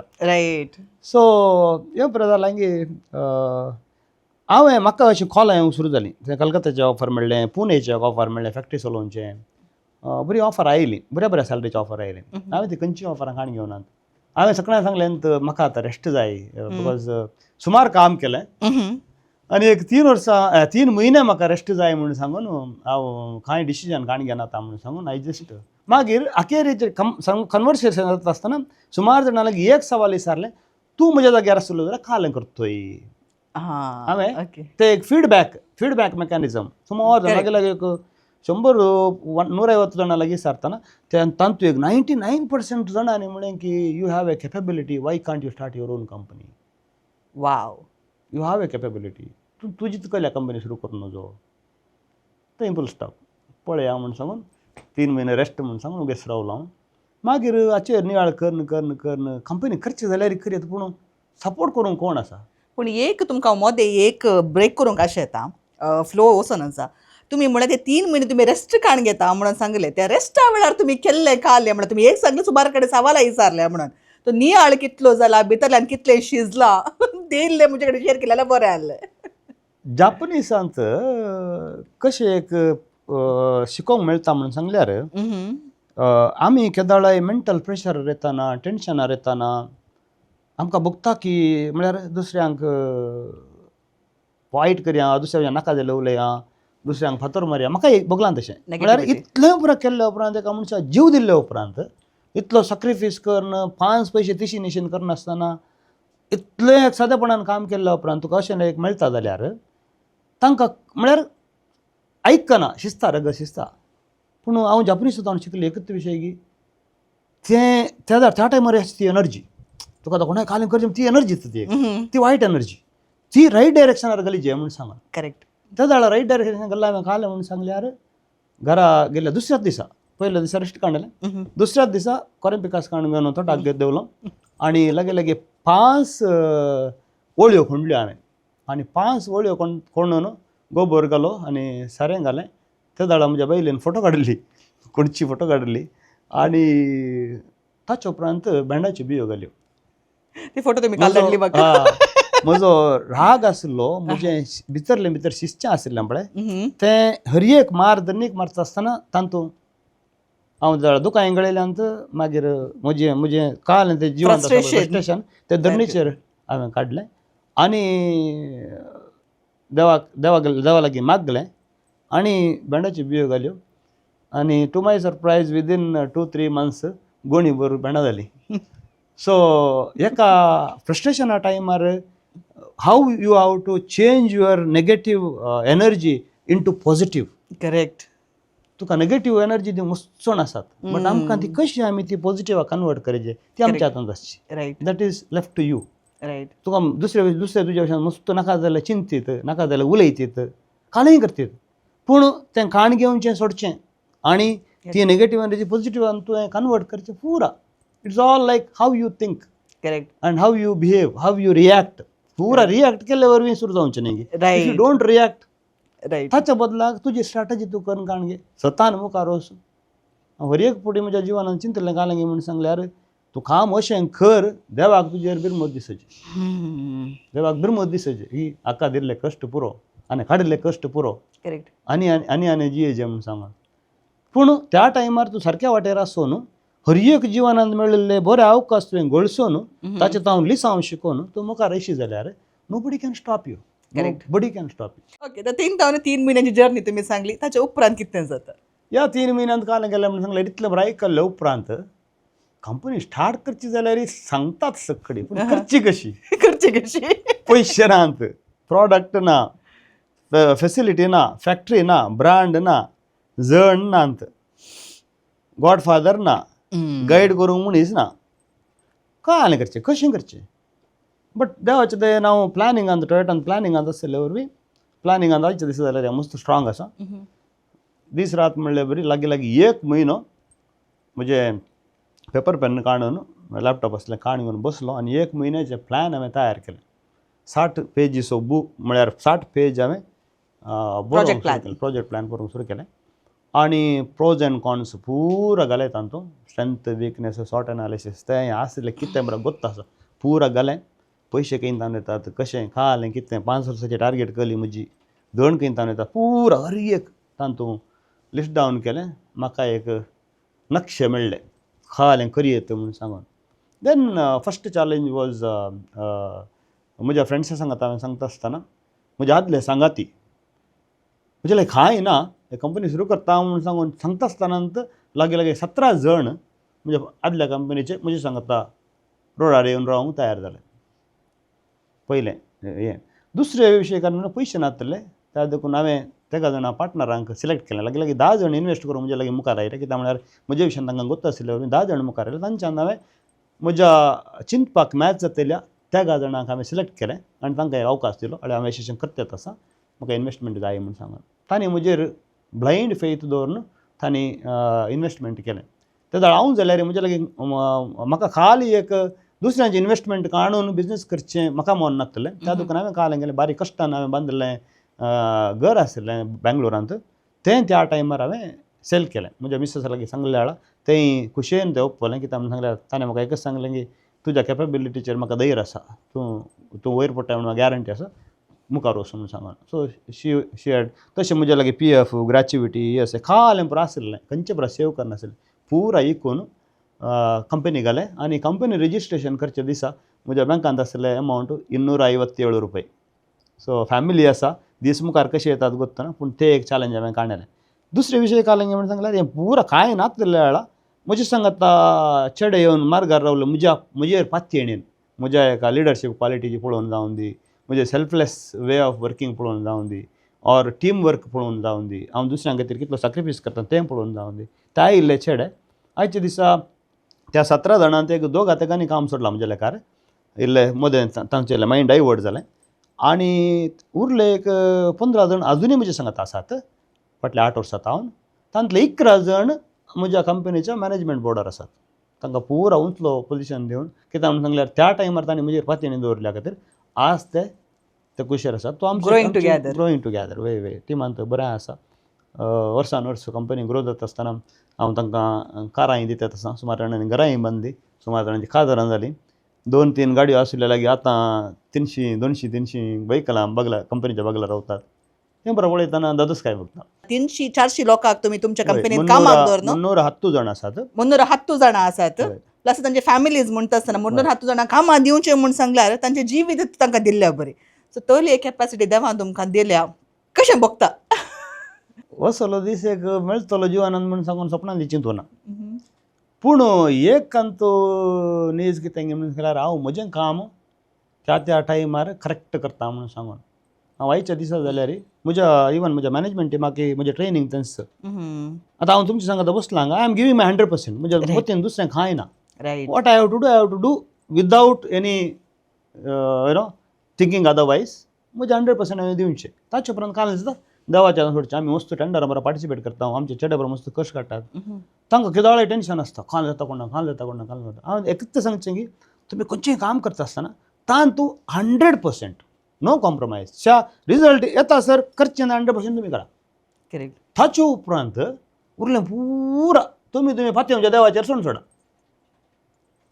सो हें बरें जालें की हांवें म्हाका अशीं कॉलां येवंक सुरू जालीं. थंय कलकत्ताचें ऑफर मेळ्ळें, पुणेचें ऑफर मेळ्ळें, फॅक्टरी चलोवचें, बरी ऑफर आयली, बऱ्या बऱ्या सॅलरीची ऑफर आयली. हांवें ती खंयची ऑफरां काण घेवनात. हांवें सगळ्यांक सांगलें, म्हाका आतां रेस्ट जाय, because सुमार काम केलें आनी एक 3 वर्सां, 3 म्हयने म्हाका रेस्ट जाय म्हणून सांगून, हांव कांय डिसिजन काण घेनाता म्हणून सांगून I just. मागीर अखेरेचेर कन्वर्सेशन जाता आसतना सुमार जाणां लागीं एक सवाल विचारलें, तूं म्हज्या जाग्यार आसलो जाल्यार कालें करतोय? हांवें ते एक फिडबॅक मेकॅनिजम. सुमार जाणां लागीं, एक 100 150 जाणां लागीं विचारतना ते तांतू एक 99% जाणांनी म्हणलें की you have a capability, Y can't you start your own company? You have a capability, तूं तुजी तुका कंपनी सुरू करूं नजो? थंय फूल स्टॉप. पळया म्हूण सांगून 3 म्हयने रेस्ट म्हूण सांगून उगेच रावलो हांव. मागीर हाचेर नियाळ करून करून करून कंपनी करची जाल्यार करयत, पूण सपोर्ट करूंक कोण आसा? पूण एक तुमकां मोदें एक ब्रेक करूंक अशें येता, फ्लो वचोन आसा. तुमी म्हळ्यार ते 3 म्हयने तुमी रेस्ट काण घेता म्हणून सांगलें, त्या रेस्टा वेळार तुमी केल्लें कालें म्हणून तुमी एक सांगलें, सुमार कडेन सवालां विचारल्या म्हणून, तो नियाळ कितलो जाला, भितरल्यान कितलें शिजलां, ते इल्लें म्हजे कडेन शेअर केल्यार बरें आहलें. जापनीसांत कशें एक शिकोवंक मेळटा म्हणून सांगल्यार, आमी केदाळाय मेंटल प्रेशर येताना, टेंशनार येताना आमकां भोगता की म्हळ्यार दुसऱ्यांक वायट करया, दुसऱ्या नाका जाल्यार उलया, दुसऱ्यांक फातर मारया. म्हाका एक भोगलां तशें म्हळ्यार Negativity. इतलें उपरांत केल्ल्या उपरांत, एका मनशाक जीव दिल्ल्या उपरांत, इतलो सॅक्रिफायस करून, पांच पयशे तिशी निशीन करनासतना इतलें सादेपणान काम केल्ल्या उपरांत तुका अशें एक मेळटा जाल्यार तांकां म्हळ्यार आयकना, शिजता, रगत शिजता. पूण हांव जापनीस सुद्दां शिकलें एकूच विशय की तें त्या त्या टायमार आसता ती एनर्जी. तुका कोणाय कालें करचें, ती एनर्जी दिता ती एक. ती वायट एनर्जी, ती रायट डायरेक्शनार घाली जे म्हूण सांगा. त्या जाल्यार रायट डायरेक्शन घाल्ला हांवें. कालें म्हणून सांगल्यार घरा गेल्या दुसऱ्याच दिसा, पयल्या दिसा रेस्ट काडलें, दुसऱ्याच दिसा कोरें पिकास काडून घेवन तोटाक घेत देंवलो आनी लगे लगे पांच ओळयो खोंडल्यो हांवें आनी पांच वळयो कोंडून गोबर घालो आनी सारें घालें. त्या दाडा म्हज्या बायलेन फोटो काडली, कोणची फोटो काडली आनी ताच्या उपरांत भेंडाच्यो बियो घाल्यो. ती फोटो तुम्ही काल धाडली म्हाका. हा, म्हजो राग आशिल्लो, म्हजें भितरलें भितर शिजचें आशिल्लें पळय, तें हर एक मार दनीक मारता आसतना तातूंत हांव जरा दुकां गळयल्यांत. मागीर म्हजें म्हजें काल तें जिवन Frustration. Frustration तें धरणीचेर हांवें काडलें आनी देवाक देवाक देवा लागीं मागलें आनी भेंडाच्यो बियो घाल्यो आनी to my surprise, within 2-3 months गोणी भर भेंडां जालीं. सो एका फ्रस्ट्रेशना टायमार how you have to change your negative energy into positive. तुका नेगेटीव एनर्जी ती मस्तोण आसात, बट आमकां ती कशी आमी ती पॉझिटिव्ह कन्वर्ट करचे, ती आमच्या हातांत आसची. That is left to you. तुका दुसरे दुसरे तुज्या भशेन मस्त नाका जाल्यार चिंतीत, नाका जाल्यार उलयतीत, कालय करतीत, पूण तें काण घेवचें सोडचें आनी ती नेगेटीव एनर्जी पॉझिटिव्हान तुवें कन्वर्ट करचें. पुरा it's all like how you think and how you behave, how you react. पुरा रिएक्ट केले वरवीं सुरू जावचें न्ही. If you don't react, ताच्या बदलाक तुजी स्ट्रॅटजी तूं करून काण घे, सतान मुखार वचून. हांव हर एक फावटी म्हज्या जिवनान चिंतलें कालें म्हूण सांगल्यार तूं काम अशें कर, देवाक तुजेर बिरमत दिसची, देवाक बिरमत दिसची ही हाका दिल्ले कश्ट पुरो आनी काडिल्ले कश्ट पुरो आनी आनी आनी आनी जियेजे म्हूण सांगून. पूण त्या टायमार तूं सारक्या वाटेर आसून हर एक जिवनांत मेळिल्ले बरे अवकाश तुवें गळसून, ताचें हांव लिसांव शिकोवन तूं मुखार येशी जाल्यार nobody can stop you. Nobody can stop you. Okay, तर 3 3 म्हयन्याची जर्नी तुमी सांगली, ताच्या उपरांत कितें जाता? ह्या 3 म्हयन्यांत काल गेलें म्हणून सांगलें, इतलें बरें आयकल्लें उपरांत कंपनी स्टार्ट करची जाल्यार सांगतात सगळी, पूण करची कशी? करची कशी? पयशे नात, प्रॉडक्ट ना, फेसिलिटी ना, फॅक्टरी ना, ब्रांड ना, जण नात, गॉडफादर ना, गायड करूंक मनीस ना. काय आनी करचें, कशें करचें? बट देवाचें दयेन हांव प्लॅनिंगांत, टोयोटान प्लॅनिंगांत आशिल्ले वरवीं प्लॅनिंगांत आयच्या दिसा जाल्यार हांव मस्त स्ट्रॉंग आसा. दीस रात म्हणल्यार बरी लागीं लागीं एक म्हयनो म्हजें पेपर पेन काडून, लॅपटॉप आसलें काडून घेवन बसलो आनी एक म्हयन्याचें प्लॅन हांवें तयार केलें. 60 पेजीचो बूक, म्हळ्यार 60 पेज हांवें Project plan. Project plan बरोवंक सुरू केलें आनी प्रोज एंड कॉन्स पुरा घाले तातूंत, स्ट्रेंथ, विकनेस, स्वॉट एनालिसीस, तें आसलें कितें बरें गोत्त आसा, पुरा घालें. पयशे खंय तावन येतात, कशें खालें कितें, 5 वर्साची टार्गेट केली म्हजी, धन खंय तावन येता, पुरा हर एक तातूंत लिस्ट डावन केलें. म्हाका एक नक्शे मेळ्ळे, खालें करयेत म्हूण सांगून. Then first challenge was म्हज्या फ्रेंड्सा सांगता हांवें सांगता आसतना म्हज्या आदले सांगाती म्हजे लायक कांय ना, कंपनी सुरू करता म्हूण सांगून सांगता आसतना लागीं लागीं 17 जण म्हज्या आदल्या कंपनीचे म्हजे सांगता रोडार येवन रावंक तयार जाले. पयलें हें. दुसरे विशय कारण पयशे नासले, त्या देखून हांवें तेगा जाणां पार्टनरांक सिलेक्ट केलें. लागीं लागीं 10 जण इनवेस्ट करूंक म्हज्या लागीं मुखार आयले. कित्याक म्हळ्यार म्हज्या विशयान तांकां गोत्त आशिल्ले. 10 जण मुखार आयले, तांच्यान हांवें म्हज्या चिंतपाक मॅच जातल्या तेगा जाणांक हांवें सिलेक्ट केलें आनी तांकां एक अवकाश दिलो आनी हांवें अशें अशें करतात आसा, म्हाका इनवेस्टमेंट जाय म्हूण सांगून. तांणी म्हजेर ब्लायंड फेथ दवरून तांणी इनवेस्टमेंट केलें. ते हांव जाल्यार म्हज्या लागीं म्हाका खाली एक दुसऱ्यांचे इनवेस्टमेंट काडून बिजनेस करचें म्हाका मन नासलें. त्या दुकान हांवें काल गेलें, बारीक कश्टान हांवें बांदिल्लें घर आशिल्लें बेंगलोरांत, तें त्या टायमार हांवें सेल केलें. म्हज्या मिसेसा लागीं सांगलें जाल्यार तें खुशयेन तें ओपलें. कित्याक म्हूण सांगल्यार ताणें म्हाका एकच सांगलें की तुज्या कॅपेबिलिटीचेर म्हाका धैर्य आसा, तूं तूं वयर पडटा म्हूण म्हाका गॅरंटी आसा, मुखार वचून म्हूण सांगून. सो शी शी हॅड तशें म्हज्या लागीं पीएफ, ग्रॅच्युइटी अशें खालें पुरो आशिल्लें, खंयचें पुरो सेव करनाशिल्लें, पुरा इकून कंपनी घालें. आनी कंपनी रजिस्ट्रेशन करच्या दिसा म्हज्या बँकांत आशिल्लें अमावंट 257 रुपये. सो फॅमिली आसा, दीस मुखार कशे येतात गोत्त ना, पूण ते एक चॅलेंज हांवें काडलेलें. दुसरे विशय काडलें म्हणून सांगल्यार हें पुरा कांय नातलें वेळा म्हजे सांगाता चेडे येवन मार्गार रावले म्हज्या म्हजेर पातयेणेन, म्हज्या एका लिडरशीप क्वॉलिटीची पळोवन जावन दी, म्हजें सेल्फलेस वे ऑफ वर्कींग पळोवन जावन दी. ऑर टीम वर्क पळोवन जावन दी, हांव दुसऱ्यां खातीर कितलो सॅक्रिफायस करता तें पळोवन जावन दी, त्याय इल्ले चेडे. आयच्या दिसा त्या 17 जाणांत एक दोग तेगांनी काम सोडलां म्हज्या लेखार, इल्ले मदें तांचें इल्लें मायंड डायवर्ट जालें आनी उरले एक 15 जाण अजुनूय म्हज्या सांगात आसात फाटल्या 8 वर्सां सावन. तांतले 11 जाण म्हज्या कंपनीच्या मॅनेजमेंट बोर्डार आसात. तांकां पुरा उंचलो पोजिशन दिवन, कित्याक म्हणून सांगल्यार त्या टायमार तांणी म्हजेर पातयेणी दवरल्या खातीर आज ते ते कुशेर आसात. तो आमचे Growing together. Growing together, वय वय, टिमांत बरें आसा. वर्सान वर्स कंपनी ग्रो जाता आसतना हांव तांकां कारांय दितात आसा. सुमार जाणांनी घरांय बांदली, सुमार जाणांची काजारां जालीं. 2-3 गाडयो आशिल्ल्या लागीं आतां 300 200 300 व्हयकलां बगला कंपनीच्या बगला रावतात. तें बरें पळयतना दादोस काय बघता. 300-400 लोकांक तुमी तुमच्या कंपनीत कामाक दवर न्हू? 310 जाण आसात. 310 जाणां आसात. हय. प्लस तांचे फॅमिलीज म्हणटा आसतना 310 जाणां कामां दिवचें म्हूण सांगल्यार तांचें जिवीत तांकां दिल्ल्या बरें. सो तोली एक कॅपॅसिटी देवान तुमकां दिल्या, कशें भोगता? असलो दीस एक मेळटलो जिवनान म्हूण सांगून सपनान चिंतूना. पूण एक अंतू नीज कितें म्हणून सांगल्यार हांव म्हजें काम त्या त्या टायमार करेक्ट करता म्हणून सांगून हांव आयच्या दिसा जाल्यार म्हज्या इवन म्हज्या मॅनेजमेंट टिमाक म्हजें ट्रेनींग तेंच. आतां हांव तुमच्या सांगता बसलां हांगा, I am giving my 100%. म्हज्या वतीन दुसरें कांय ना. What I have to do, I have to do without any thinking otherwise. म्हजें 100% हांवें दिवचें. ताचे उपरांत कांय दिसता देवाच्या हातान सोडचें. आमी मस्त टेंडरा बरोबर पार्टिसिपेट करता, आमचे चेडे बरोबर मस्त कश्ट काडटात. तांकां केदोळाय टेंशन आसता, काल जाता कोणा, काल जाता कोणा, काल जाता. हांव एकच सांगचें की तुमी खंयचें काम करता आसतना तान तूं 100% नो कॉम्प्रोमायज. च्या रिजल्ट येता सर करचें ना, 100% तुमी करा. ताचे उपरांत उरलें पुरा तुमी तुमी फातेवच्या देवाचेर सोडून सोडा,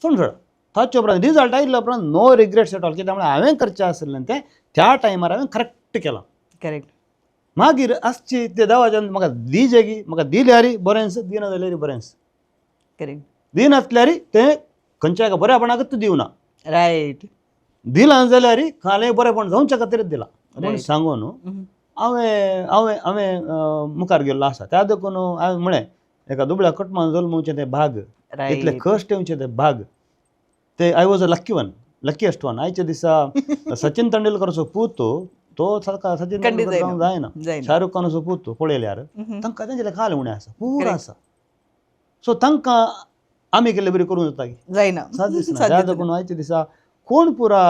सोडून सोडा. ताचे उपरांत रिजल्ट आयिल्ल्या उपरांत नो रिग्रेट्स एट ऑल. कित्याक म्हळ्यार हांवें करचें आशिल्लें तें त्या टायमार हांवें करेक्ट केलां. मागीर आसची ते देवाच्यान म्हाका दिजे की म्हाका दिल्यार बरेंच, दिना जाल्यार बरेंच. दिनासल्यार तें खंयच्या एका बऱ्यापणाकच दिवना. दिलां जाल्यार खालें बरेंपण जावच्या खातीरच दिलां म्हूण सांगून हांवें हांवें हांवें मुखार गेल्लो आसा. त्या देखून हांवें म्हळें एका दुबळ्या कुटुंबान जल्मवचें तें भाग, इतले कश्ट येवचे ते भाग, ते I was a lucky one, luckiest one. आयच्या दिसा सचिन तेंडुलकराचो पूत तो सारका सचिन खंडीत तेंडुलकर जायना. जावंक जायना. जायना. शाहरुख खानाचो पूत पळयल्यार तांकां तेंचे खाल उणें आसा, पुरा आसा. सो तांकां आमी केल्ले बरी करूंक जाता की जायना. साद दिसना. साध्य त्या दिसना. देखून आयच्या दिसा कोण पुरा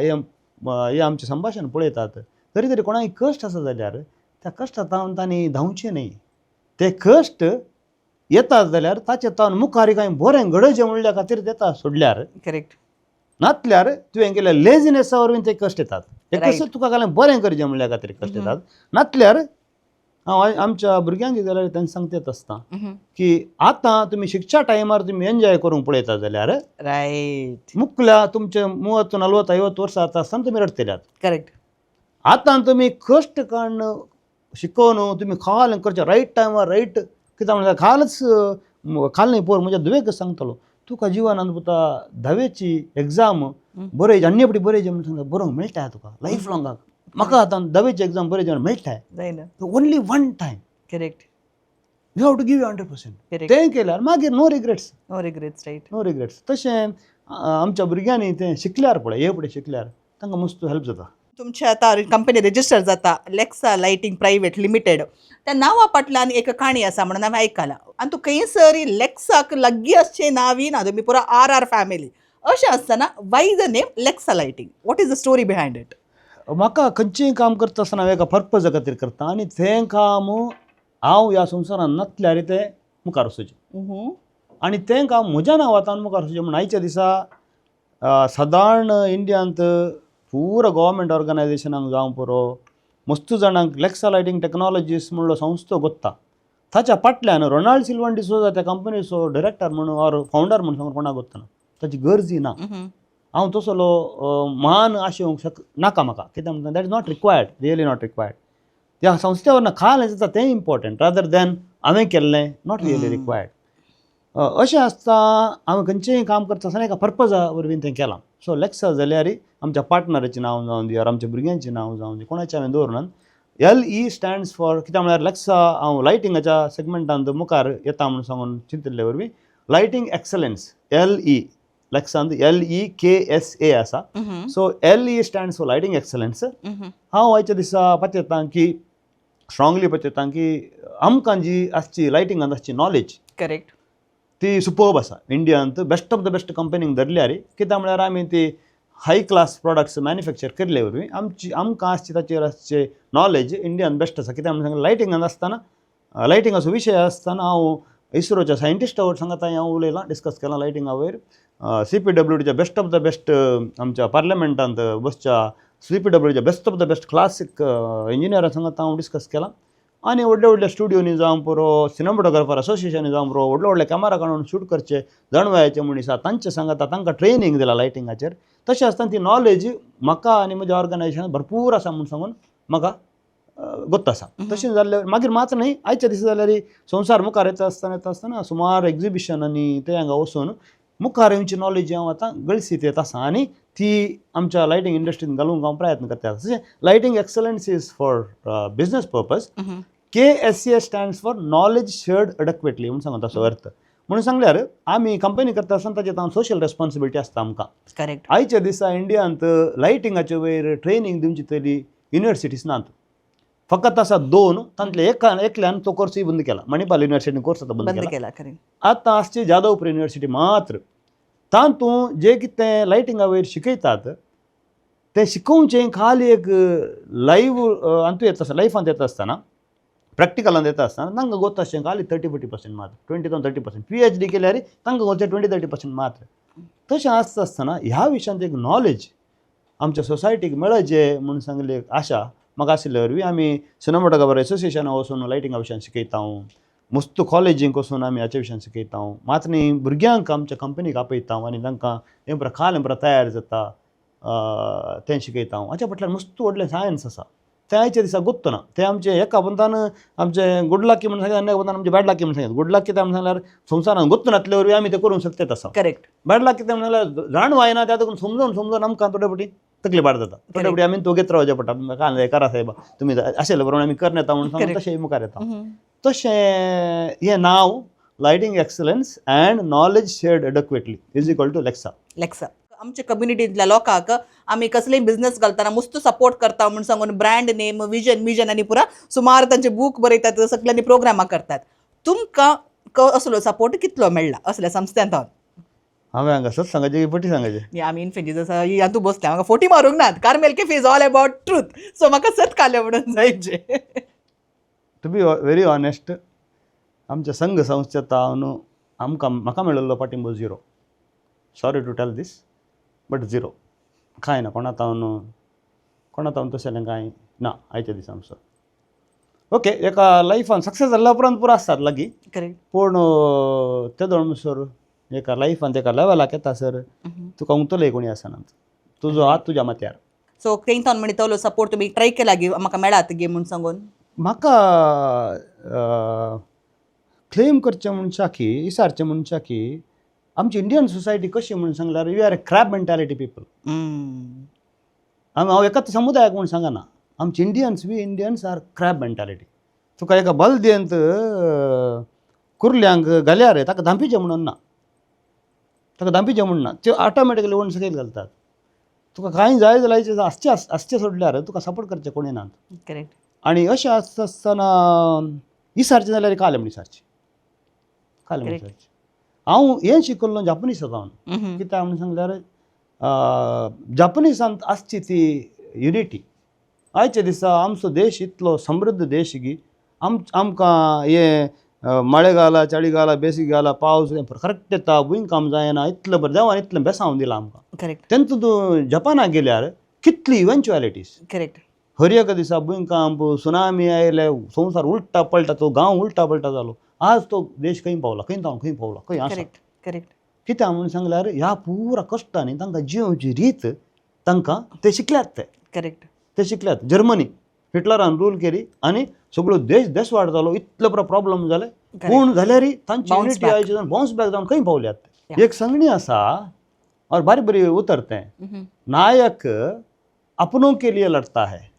हे हे आमचें संभाशण पळयतात तरी तरी कोणाक कश्ट आसा जाल्यार त्या कश्टा तावन तांणी धांवचें न्ही. ते कश्ट येतात जाल्यार ताचे तावन मुखार कांय बरें घडोवचें म्हणल्या खातीर येता सोडल्यार, नातल्यार तुवें केल्ल्या लेजिनेसा वरवीं ते कश्ट येतात. ते कश्ट तुका कांय बरें करचें म्हणल्या खातीर कश्ट येतात. नातल्यार हांव आमच्या भुरग्यांक जाल्यार तांकां सांगतात आसता की आतां तुमी शिकच्या टायमार तुमी एन्जॉय करूंक पळयता जाल्यार मुकल्या तुमचे 30 40 50 वर्सां जाता आसतना तुमी रडटल्यात. आतां तुमी कश्ट काडून शिकोवन तुमी खाल करचें रायट टायमार रायट. कित्याक म्हणल्यार खालच खाल न्ही पोर म्हज्या धुवेक सांगतलो, तुका जिवनांत पुता धावेची एग्जाम बरय, आनी फटी बरयची म्हणून सांगता, बरोवंक मेळटा तुका लायफ लॉंगाक. म्हाका आतां धावेची एग्जाम बरयची म्हणून मेळटा जायना. Only one time. You have to give you 100%. तें केल्यार मागीर no regrets. No regrets, right. No regrets. तशें आमच्या भुरग्यांनी तें शिकल्यार पळय, हे फुडें शिकल्यार तांकां मस्त हेल्प जाता. तुमच्या आतां कंपनी रजिस्टर जाता लेक्सा लायटींग प्रायवेट लिमिटेड, त्या नांवा फाटल्यान एक काणी आसा म्हणून हांवें आयकलां. आनी तूं खंयसर लेक्साक लागीं आसचें नांवय ना, तुमी पुरो आर आर फॅमिली अशें आसतना why the name Lexa lighting, what is the story behind it? म्हाका खंयचेंय काम करता आसतना हांव एका पर्पजा खातीर करता आनी तें काम हांव ह्या संवसारांत नासल्यार तें मुखार वचचें आनी तें काम म्हज्या नांवांतल्यान मुखार वचचें. म्हूण आयच्या दिसा सदांच इंडियांत पुरो गव्हर्मेंट ऑर्गनायजेशनांक जावं पुरो, मस्त जाणांक लेक्सा लायटींग टॅक्नॉलॉजीस म्हणलो संस्था गोत्ता. ताच्या फाटल्यान रोनाल्ड सिल्वन डिसोजा त्या कंपनीचो डिरेक्टर म्हणून ऑर फावंडर म्हणून सांगून कोणाक गोत्तना ताची गरजी ना. हांव तसलो महान आशेवंक शक नाका म्हाका. कित्याक म्हणटा that is not required, really not required. त्या संस्थेवर खाल जाता तें इम्पॉर्टंट रादर दॅन हांवें केल्लें not really required. अशें आसता हांवें खंयचेंय काम करता आसतना एका पर्पजा वरवीं तें केलां. सो लेक्सा जाल्यार आमच्या पार्टनराचें नांव जावन दी ऑर आमच्या भुरग्यांचें नांव जावन दी, कोणाचें हांवें दवरना. एल ई स्टँड्स फॉर, कित्याक म्हळ्यार लेक्सा हांव लायटिंगाच्या सेगमेंटांत मुखार येता म्हणून सांगून चिंतिल्ले वरवीं लायटींग एक्सलन्स एल ई लेक्सांत L E K S A आसा. So L E stands for lighting excellence. हांव आयच्या दिसा पातयेतां की स्ट्रांगली पळयता की आमकां जी आसची लायटिंगान आसची नॉलेज ती सुपर्ब आसा. इंडियांत बेस्ट ऑफ the best कंपनीक धरल्यार, कित्याक म्हळ्यार आमी ती हाय क्लास प्रोडक्ट्स मॅन्युफॅक्चर केल्ले वरवीं आमची आमकां आसची ताचेर आसचे नॉलेज इंडियान बेस्ट आसा. कित्याक म्हणून लायटिंगान आसतना, लायटिंगाचो विशय आसतना हांव इस्रोच्या सायंटिस्टा वयर सांगता हांव उलयलां, डिस्कस केलां लायटिंगा वयर. सीपीडब्ल्यूडीच्या बेस्ट ऑफ the best, आमच्या पार्लमेंटांत बसच्या सीपीडब्ल्यूडीच्या best of the best classic इंजिनियरा सांगता हांव डिस्कस केलां. आनी व्हडल्या व्हडल्या स्टुडियोनी जावं पुरो, सिनेमाटोग्राफर असोसिएशनी जावं पुरो, व्हडले व्हडले कॅमेरा काडून शूट करचे जाणवायचे मनीस आसा तांचे सांगता तांकां ट्रेनींग दिला लायटिंगाचेर. तशें आसतना ती नॉलेज म्हाका आनी म्हज्या ऑर्गनायजेशनाक भरपूर आसा म्हूण सांगून म्हाका गोत्त आसा. तशें जाल्यार मागीर मात्र न्ही, आयच्या दिसा जाल्यार संवसार मुखार येता आसतना येता आसतना सुमार एग्जिबिशन आनी ते हांगा वचून मुखार येवची नॉलेज हांव आतां गळसीत येत आसा आनी ती आमच्या लायटींग इंडस्ट्रीन घालूंक हांव प्रयत्न करता. तशें lighting excellence is for business purpose. KSA stands for knowledge shared adequately म्हणून सांगता ताचो अर्थ. म्हणून सांगल्यार आमी कंपनी करता आसतना ताजेर सोशल रेस्पॉन्सिबिलिटी आसता आमकां. आयच्या दिसा इंडियांत लायटिंगाचे वयर ट्रेनींग दिवची तरी युनिवर्सिटीज नात, फकत आसा दोन. तांतले एका एकल्यान तो कोर्सूय बंद केला, मणिपाल युनिवर्सिटीन कोर्स आतां बंद बंद केला. केला, करेक्ट. आतां आसची जादवपूर युनिवर्सिटी मात्र. तातूंत जे कितें लायटिंगा वयर शिकयतात तें शिकोवचें खाली एक लायव्ह हातूंत येता आसतना, लायफांत येता आसतना, प्रॅक्टिकलांत येता आसतना तांकां गोत आसचें खाली 30-40% मात्र, 20 जावं 30%. पीएचडी केल्यार तांकां गोतचें 20-30% मात्र. तशें आसता आसतना ह्या विशयांत एक नॉलेज आमच्या सोसायटीक मेळचे म्हूण सांगली एक आशा म्हाका आशिल्ले वरवीं आमी सिनेमाटोग्राफर एसोसिएशना वचून लायटिंगा विशयान शिकयता, मस्त कॉलेजींक वचून आमी हाच्या विशयान शिकयता. मात न्ही, भुरग्यांक आमच्या कंपनीक आपयता आनी तांकां हें खाल हें तयार जाता तें शिकयता. हाच्या फाटल्यान मस्त व्हडलें सायन्स आसा, तें आयच्या दिसा गोत्त ना. तें आमचें एका पंथान आमचें गुड लकी म्हणून सांगता आनी एका पंथान आमचें बॅड लकी म्हणून सांगता. गुड लकी कितें म्हणून सांगल्यार संवसारान गोत्त नासले वरवीं आमी तें करूंक शकतात आसा. बॅड लक कितें म्हणून सांगल्यार जाणवाय येना, त्या देखून समजून समजून आमकां थोडे फावटी तकली पाड जाता. थोडे फावटी आमी तोगेत रावचें पडटा, काय करा साहेबा तुमी आशिल्ले प्रमाणे आमी करन येता म्हणून सांगून तशें मुखार येता. तशें हें नांव lighting excellence and knowledge shared adequately is equal to Lexa. Lexa. आमच्या कम्युनिटींतल्या लोकांक आमी कसलेय बिझनेस घालतना मस्त सपोर्ट करता म्हूण सांगून ब्रँड नेम, विजन, मिजन आनी पुरा सुमार तांचे बूक बरयतात, सगल्यांनी प्रोग्रामां करतात. तुमकां असलो सपोर्ट कितलो मेळ्ळा असल्या संस्थ्यांत? हांवें हांगा सत सांगाचें की फटी सांगाचें? आमी इन्फिनिटी आसा, हातूंत बसल्या, म्हाका फोटी मारूंक नात. Carmel Cafe is all about truth, so म्हाका सत काले म्हणून जायचे. टू बी व्हेरी ऑनेस्ट, आमच्या संघ संस्थेत न्हू आमकां म्हाका मेळिल्लो पाटिंबो zero. Sorry to tell this, but zero. कांय ना, कोणा तावन कोणा तावन तशें कांय ना आयच्या दिसा आमचो. ओके, एका लायफान सक्सेस जाल्ल्या उपरांत पुरो आसतात लागीं. पूण तेदो म्हणसर एका लायफान एका लेवलाक येता सर तुका उमतले कोणी आसना, तुजो हात तुज्या माथ्यार. सो तें तावन म्हणी तवलो सपोर्ट तुमी ट्राय केला गे म्हाका मेळात गे म्हूण सांगून? म्हाका क्लेम करचें म्हणच्या की विचारचें म्हणच्या की आमची इंडियन सोसायटी कशी म्हणून सांगल्यार, we are a crab mentality people. हांव एकाच समुदायाक म्हूण सांगना, आमची Indians, we Indians are crab mentality. तुका एका बलदेंत कुर्ल्यांक घाल्यार ताका धांपिचें म्हणून ना, ताका धांपिचें म्हूण ना, त्यो ऑटोमॅटिकली वण सकयल घालतात. तुका कांय जाय जाल्यार आसचें आसचें सोडल्यार तुका सपोर्ट करचें कोणी नात. आनी अशें आसता आसतना इसारचें जाल्यार कालें म्हण इसारचें, कालें म्हण इसारचें. हांव हें शिकल्लो जापनीस जावन. कित्याक म्हणून सांगल्यार जापनीसांत आसची ती युनिटी. आयच्या दिसा आमचो देश इतलो समृद्ध देश की आमकां हें मळे घाला, चडी घाला, बेसी घाला, पावस करेक्ट येता, भूंयकांप जायना, इतलें बरें देवान इतलें बेसांव दिलां आमकां. तेन्ना तूं जपानाक गेल्यार कितली इवेंच्युएलिटीज. हर एका दिसा भूंयकांप, सुनामी आयले, संवसार उल्टा पलटा, तो गांव उल्टा पलटा जालो. आज तो देश खंय पावला, खंय जावन खंय पावला, खंय आसा. करेक्ट करेक्ट कित्याक म्हणून सांगल्यार ह्या पुरा कश्टांनी तांकां जियोवची रीत तांकां ते शिकल्यात ते. ते शिकल्यात. जर्मनी हिटलरान रूल केली आनी सगळो देश देशवाड जालो, इतले पुरो प्रॉब्लम जाले, पूण जाल्यार तांची Bounce unity back. आयची बाउन्स बॅक जावन खंय पावल्यात ते. एक सांगणी आसा और बारीक बरी उतर तें, नायक अपनों के लिए लड़ता है,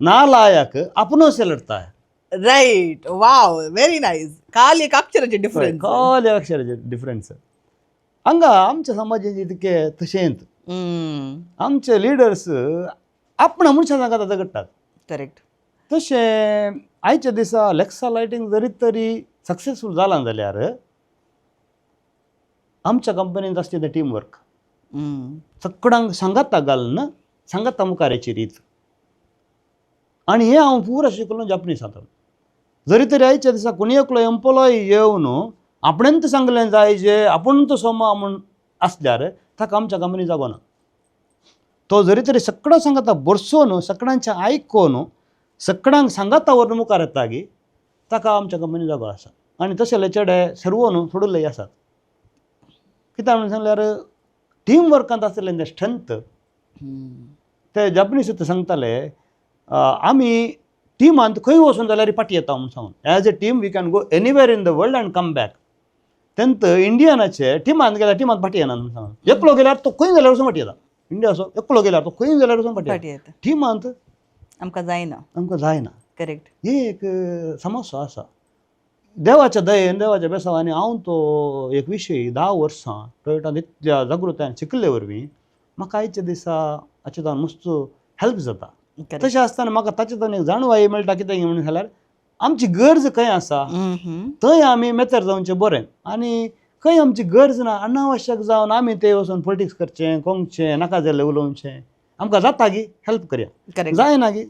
नालायक अपनों से लड़ता है. राईट, वाव, व्हेरी नायस. काल एक अक्षराचे डिफरन्स. काल अक्षराचे डिफरन्स. हांगा आमच्या समाजाचे इतके तशेंच आमचे लिडर्स आपणा मनशां सांगता झगडटात. तशें आयच्या दिसा लेक्सा लायटींग जरी तरी सक्सेसफूल जालां जाल्यार आमच्या कंपनींत आसता तें टीम वर्क. सगळ्यांक सांगाता घालून सांगाता मुखाराची रीत. आनी हें हांव पुरो शिकलो जापनीस आतां. जरी तरी आयच्या दिसा कोणी एकलो एम्प्लॉय येवन आपणेंच सांगलें जाय जे आपूण तो सोमा म्हूण आसल्यार ताका आमच्या कंपनी जागो ना. तो जरी तरी सगळो सांगता बरसोन सगळ्यांचें आयकोन सगळ्यांक सांगाता व्हरून मुखार येता गी ताका आमच्या कंपनी जागो आसा. आनी तशें चेडे सर्वोन थोडुले आसात. कित्याक म्हणून सांगल्यार टीम वर्कांत आसलें तें स्ट्रेंथ. ते जापनीस सांगताले आमी टिमांत खंय वचून जाल्यार फाटी येता म्हूण सांगून. As a team we can go anywhere in the world and come back. तेंत इंडियनाचे टिमांत गेल्यार टिमांत फाटी येना म्हूण सांगून. एकलो गेल्यार तो खंय जाल्यार वचून फाटी येता. इंडिया असो एकलो गेल्यार तो खंय जाल्यार वचून फाटी येता. टिमांत आमकां जायना, आमकां जायना. करेक्ट. ही एक समस्या आसा. देवाच्या दयेन देवाच्या बेसावांनी हांव तो एक विशय 10 वर्सां टोयोटान इतल्या जागृतायेन शिकिल्ले वरवीं म्हाका आयच्या दिसा हाचे तावन मस्त हेल्प जाता. तशें आसतना म्हाका ताचे तावन एक जाणवाय मेळटा कितें म्हणून जाल्यार आमची गरज खंय आसा थंय आमी मेतर जावचें बरें. आनी खंय आमची गरज ना अनावश्यक जावन आमी ते वचून पॉलिटिक्स करचें कोंगचें नाका जाल्लें उलोवचें. आमकां जाता गी हेल्प करया, जायना गी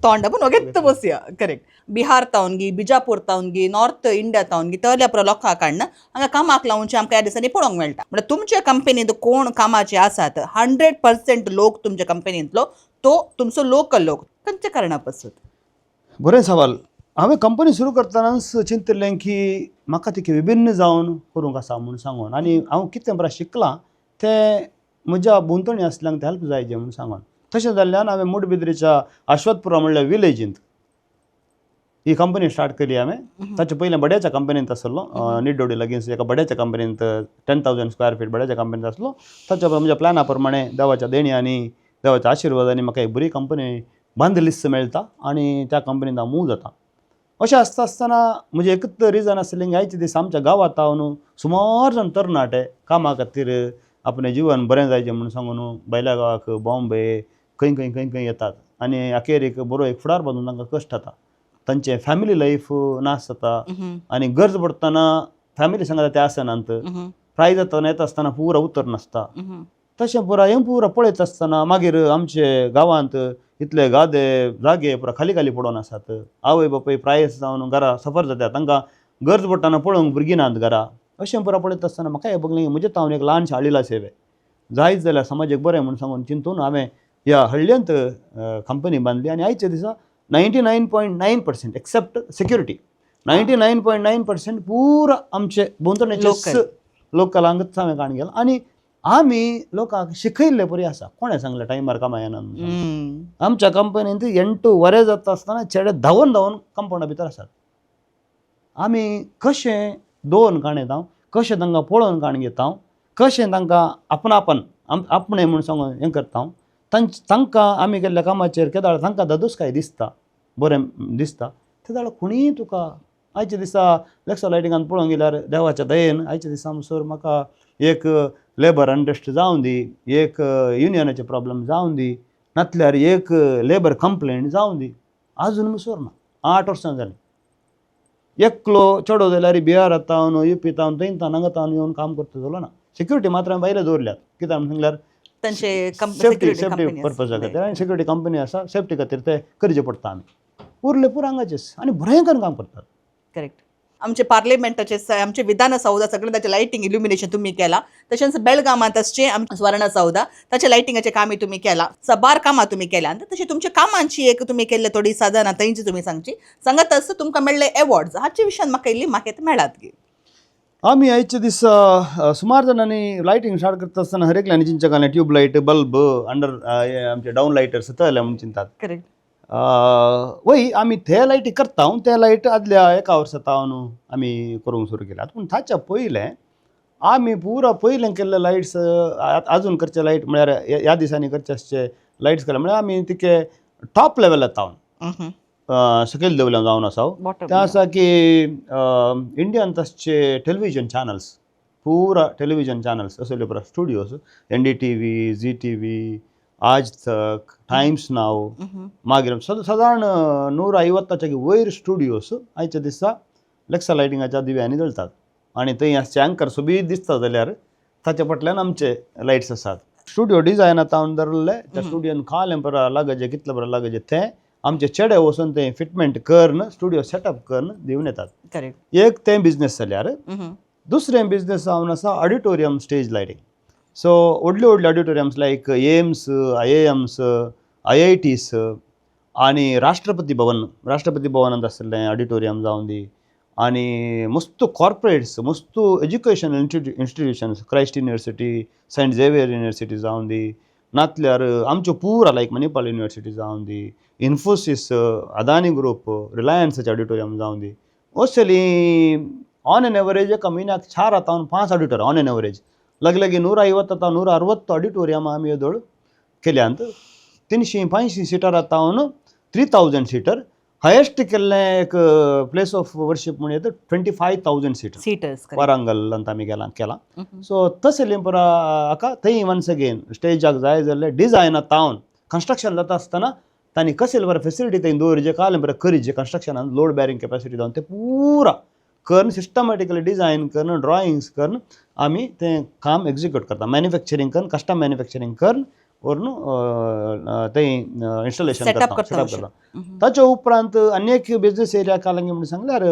तोंड पूण ओगेत बसया. करेक्ट. बिहार तावन गी, बिजापूर तावन गी, नॉर्थ इंडिया तावन गी तल्या पुरो लोकां काडून हांगा कामाक लावचे आमकां ह्या दिसांनी पळोवंक मेळटा. म्हणल्यार तुमच्या कंपनींत कोण कामाचे आसात 100% लोक तुमच्या कंपनींतलो तो तुमचो लोकल लोक खंयच्या कारणा पासून? बरें सवाल. हांवें कंपनी सुरू करतनाच चिंतिल्लें की म्हाका ती विभिन्न जावन करूंक आसा म्हूण सांगून. आनी हांव कितें बरें शिकलां तें म्हज्या भोंवतणी आसल्यांक तें हेल्प जाय म्हूण सांगून. तशें जाल्ल्यान हांवें मुडबिद्रीच्या अश्वतपुरा म्हणल्या विलेजींत ही कंपनी स्टार्ट केली हांवें. ताचे पयलें बड्याच्या कंपनींत आसलो, निड्डोडी लागींच एका बड्याच्या कंपनींत 10,000 स्क्वेअर फीट बड्याच्या कंपनींत आसलो. ताच्या म्हज्या प्लॅना प्रमाणे देवाच्या देण्यांनी देवाच्या आशिर्वादांनी म्हाका एक बरी कंपनी बांदलीच मेळटा आनी त्या कंपनींत हांव मूव जाता. अशें आसता आसतना म्हजें एकूच रिजन आसलें की आयचे दीस आमच्या गांवांत हांव सुमार जाण तरणाटे कामा खातीर आपलें जिवन बरें जायचें म्हूण सांगून भायल्या गांवाक बॉम्बे खंय खंय खंय खंय येतात आनी अखेरेक बरो एक फुडार बांदून तांकां कश्ट जाता. तांचें फॅमिली लायफ नाश जाता आनी गरज पडटना फॅमिली सांगता ते आसनात. प्राय जातना येता आसतना पुरो उतर नासता. तशें पुरा हें पुरो पळयत आसतना मागीर आमचे गांवांत इतले गादे जागे पुरा खाली खाली पडोवन आसात. आवय बापूय प्रायस जावन घरा सफर जाता, तांकां गरज पडटना पळोवंक भुरगीं नात घरा. अशें पुरा पळयत आसतना म्हाका हें बगलें म्हजे तावन एक ल्हानशें हळ्ळीला सेवे जायत जाल्यार समाजाक बरें म्हूण सांगून चिंतून हांवें ह्या हळ्ळ्यांत कंपनी बांदली. आनी आयच्या दिसा 99.9% एक्सेप्ट सेक्युरिटी 99.9% पुरा आमचे भोंवतणेचे लोकलांकच हांवें काण गेलां. आनी आमी लोकांक शिकयल्ले परी आसा. कोणें सांगलें टायमार कामां येना? आमच्या कंपनींत 8 वरें जाता आसतना चेडे धांवन धांवन कंपावंडा भितर आसात. आमी कशें दोन काण येता, कशें तांकां पळोवन काण घेता, कशें तांकां आपणापण आपणें म्हूण सांगून हें करता. तांकां आमी केल्ल्या कामाचेर केदाळ तांकां दादोसकाय दिसता, बरें दिसता तेदाळ कोणीय तुका आयच्या दिसा लेक्सा लायटिंगान पळोवंक गेल्यार देवाच्या दयेन आयच्या दिसा म्हणसर म्हाका एक लेबर अनरेस्ट जावं दी, एक युनियनाचे प्रॉब्लम जावं दी, नातल्यार एक लेबर कंप्लेंट जावं दी, आजून म्हणसर ना. 8 वर्सां जालीं. एकलो चेडो जाल्यार बिहार तावन युपी तावन थंय तावन हांगा तावन येवन काम करता जालो ना. सेक्युरिटी मात्र हांवें भायले दवरल्यात. कित्याक म्हणून सांगल्यार सेफ्टी सेफ्टी पर्पजा खातीर. आनी सेक्युरिटी कंपनी आसा, सेफ्टी खातीर ते करचे पडटा. आमी उरले पुरो हांगाचेच आनी बरें करून काम करतात. करेक्ट. आमचे पार्लिमेंटाचे आमचे विधानसौधा सगळें ताचें लायटींग इल्युमिनेशन तुमी केलां. तशेंच बेळगामांत आसचें आमचें सुवर्णसौधा ताचें लायटिंगाचें कामय तुमी केलां. साबार कामां तुमी केल्यां. तशें तुमच्या कामांची एक तुमी केल्ले थोडी साधनां थंयची तुमी सांगची सांगत आसता. तुमकां मेळ्ळे एवॉर्ड्स हाचे विशयान म्हाका इल्ली म्हायती मेळात गी. आमी आयच्या दिसा सुमार जाणांनी लायटींग स्टार्ट करता आसतना हर एकल्यानी चिंतचें घालें ट्यूब लायट बल्ब अंडर आमचे डावन लायटर्स तसले म्हूण चिंतात. करेक्ट. वय आमी ते लायटी करता, ते लायट आदल्या एका वर्सा तावन आमी करूंक सुरू केल्यात. पूण ताच्या पयलें आमी पुरा पयलें केल्ले लायट्स आजून करचे लायट म्हळ्यार ह्या दिसांनी करचे आसचे लायट्स केले म्हळ्यार आमी तिके टॉप लेवला तावन सकयल देंवल्या जावन आसा. तें आसा की इंडियांत आसचे टेलिविजन चॅनल्स, पुरा टेलिविजन चॅनल्स असले पुरा studios, NDTV, Zee TV, आज तक, टायम्स नाव. मागीर सादारण 150च्या वयर स्टुडियोस आयच्या दिसा लेक्सा लायटिंगाच्या दिव्यांनी जळतात आनी थंय आसचे अँकर सोबीत दिसता जाल्यार ताच्या फाटल्यान आमचे लायट्स आसात. स्टुडियो डिझायन आतां हांव धरले त्या स्टुडियोन खालें परा लागजे, कितले बरें लागजे, तें आमचे चेडे वचून तें फिटमेंट करून, स्टुडियो सेटअप करून दिवन येतात. एक तें बिजनेस जाल्यार, दुसरें बिजनेस जावन आसा ऑडिटोरियम स्टेज लायटींग. सो व्हडले व्हडले ऑडिटोरियम्स लायक एम्स, आयआयएम्स, आयआयटीस आनी राष्ट्रपती भवन, राष्ट्रपती भवनांत आशिल्लें ऑडिटोरियम जावन दी आनी मस्त कॉर्पोरेट्स, मस्त education institutions, Christ university, Saint Xavier university जावन दी, नातल्यार आमच्यो पुरा लायक मणिपाल युनिवर्सिटी जावन दी, इन्फोसीस, अदानी ग्रुप, रिलायन्साचे ऑडिटोरियम जावन दी. असली ಆನ್ ಎನ್ ಎವರೇಜ್ एका म्हयन्याक चार आतां पांच ऑडिटोरियम ಆನ್ ಎನ್ ಎವರೇಜ್. लगे लगे 150 आतां 160 ऑडिटोरियम आमी येदोळ केल्यांत. 300 500 सिटर आतां 3000 सिटर. हायेस्ट केल्लें एक प्लेस ऑफ वर्शीप म्हण येता, 25,000 सिटर. सीटर्स. वारंगल अंत आमी गेला केलां. सो तसलें पुरा हाका थंय वन्स अगेन स्टेजाक जाय जाल्यार डिजायन तावन कन्स्ट्रक्शन जाता आसतना तांणी कसले बरें फेसिलिटी थंय दवरचे, कालें बरें करीचे, कन्स्ट्रक्शनान लोड बेरिंग कॅपॅसिटी जावन ते पुरा करून, सिस्टमॅटिकली डिजायन करून, ड्रॉइंग्स करून आमी तें काम एक्जिक्यूट करता. मॅन्युफॅक्चरींग करून, कस्टम मॅन्युफॅक्चरींग करून व्हरून थंय इन्स्टॉलेशन Setup करता. करता सेटअप अशें. करता. ताच्या उपरांत आनी एक बिजनेस एरिया कालंगी म्हणून सांगल्यार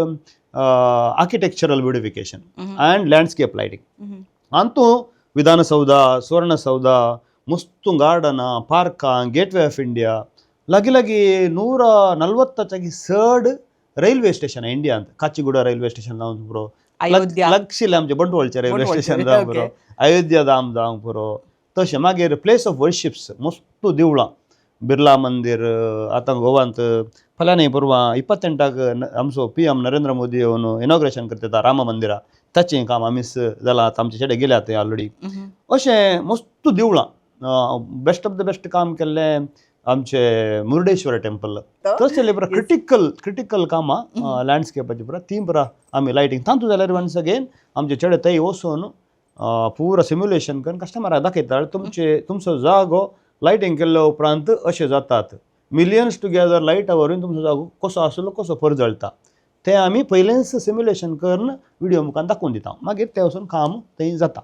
architectural beautification and landscape lighting. ಅಂತೂ ವಿಧಾನಸೌಧ, ಸುವರ್ಣಸೌಧ, ಮಸ್ತು garden, park, gateway of India, ಲಗಿ ಲಗಿ 140ಚಾಗಿ ಸರ್ಡ್ ರೈಲ್ವೆ ಸ್ಟೇಷನ್ ಇಂಡಿಯಾ ಅಂತ ಕಾಚಿಗೂಡ ರೈಲ್ವೆ ಸ್ಟೇಷನ್ जावंक पुरो. अयोध्या. लक्षिले आमचे बंटवळचे रेल्वे बंटवळचे, स्टेशन जावंक पुरो, अयोध्या धाम जावंक पुरो. तशें मागीर प्लेस ऑफ वर्शिप्स, मस्त देवळां, बिर्ला मंदिर. आतां गोवांत फाल्यां न्ही परवां 28क आमचो पीएम नरेंद्र मोदी येवन इनॉग्रेशन करता राम मंदिरा. ताचें काम आमीच जालां आतां, आमचे चेडे गेल्यात थंय ऑलरेडी. अशें मस्त देवळां, बेस्ट ऑफ the best काम केल्लें आमचे मुर्डेश्वर टेम्पल. तसले पुरा क्रिटिकल क्रिटिकल कामां लँडस्केपाची पुरा ती पुरा आमी लायटींग तातूंत जाल्यार वन्स अगेन आमचे चेडे थंय वचून पुरा सिम्युलेशन करून कस्टमराक दाखयता, तुमचे तुमचो जागो लायटींग केल्ल्या उपरांत अशें जातात, मिलियन्स टुगेदर लायटा वरवीं तुमचो जागो कसो आसलो कसो परजळटा तें आमी पयलेंच सिम्युलेशन करून विडियो मुखार दाखोवन दिता. मागीर तें वचून काम थंय जाता.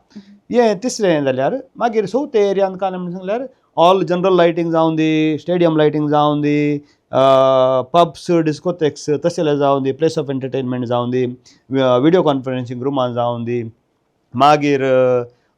हें तिसरें जाल्यार, मागीर चवथे एरियान काय म्हणून सांगल्यार ऑल जनरल लायटींग जावन दी, स्टेडियम लायटींग जावन दी, पब्स, डिस्कोथेक्स तसले जावन दी, प्लेस ऑफ एंटरटेनमेंट जावन दी, विडियो कॉन्फरन्सिंग रुमान जावन दी. मागीर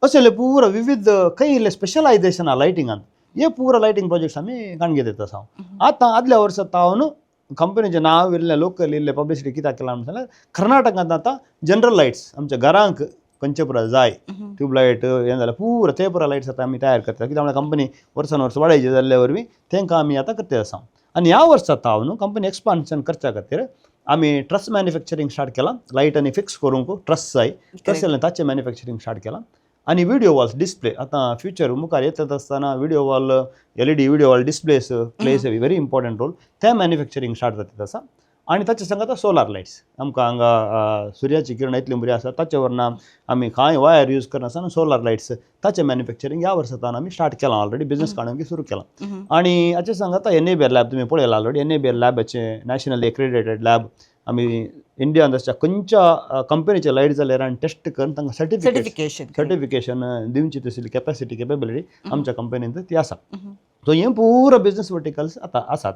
असले पुरा विविध खंय इल्लें स्पेशलायजेशन आहा लायटिंगान, हे पुरा लायटींग प्रोजेक्ट्स आमी काणगेत येता आसा. आतां आदल्या वर्सा तावन कंपनीचें नांव इल्लें लोकल इल्लें पब्लिसिटी कित्याक केलां म्हणून सांगल्यार, कर्नाटकांत आतां जनरल लायट्स आमच्या घरांक खंयचे पुरा जाय, ट्यूबलायट हें जाल्यार पुरा ते पुरा लायट्स आतां आमी तयार करता. कित्याक म्हळ्यार कंपनी वर्सान वर्स वाडयची जाल्ल्या वरवीं तांकां आमी आतां करता आसा. आनी ह्या वर्सा तावन कंपनी एक्सपान्शन करच्या खातीर आमी ट्रस मॅन्युफॅक्चरींग स्टार्ट केलां. लायट आनी फिक्स करूंक ट्रस जाय, तशें जाल्यार ताचें मॅन्युफॅक्चरींग स्टार्ट केलां. आनी विडियो वॉल्स डिस्प्ले, आतां फ्युचर मुखार येतात आसतना video wall, LED video wall displays plays a very important role. तें मॅन्युफॅक्चरींग स्टार्ट जाता आसा. आनी ताचे संगत सोलार लायट्स, आमकां हांगा सुर्याची किरणां इतलीं बरीं आसा, ताचे वरना आमी कांय वायर यूज करनासतना सोलार लायट्स ताचें मॅन्युफॅक्चरींग ह्या वर्सा तावन आमी स्टार्ट केलां, ऑलरेडी बिजनस काडूंक सुरू केलां. आनी हाचे सांगता N A B L lab तुमी पळयला already. N A B L लॅबाचें नॅशनल एक्रेडिटेड लॅब आमी इंडियान आसच्या खंयच्या कंपनीचे लायट जाल्यार आनी टेस्ट करून तांकां सर्टिफिकेट सर्टिफिकेशन. सर्टिफिकेशन दिवची तसली कॅपॅसिटी, केपेबिलिटी आमच्या कंपनींत ती आसा. सो हें पुरो बिजनस वर्टिकल्स आतां आसात.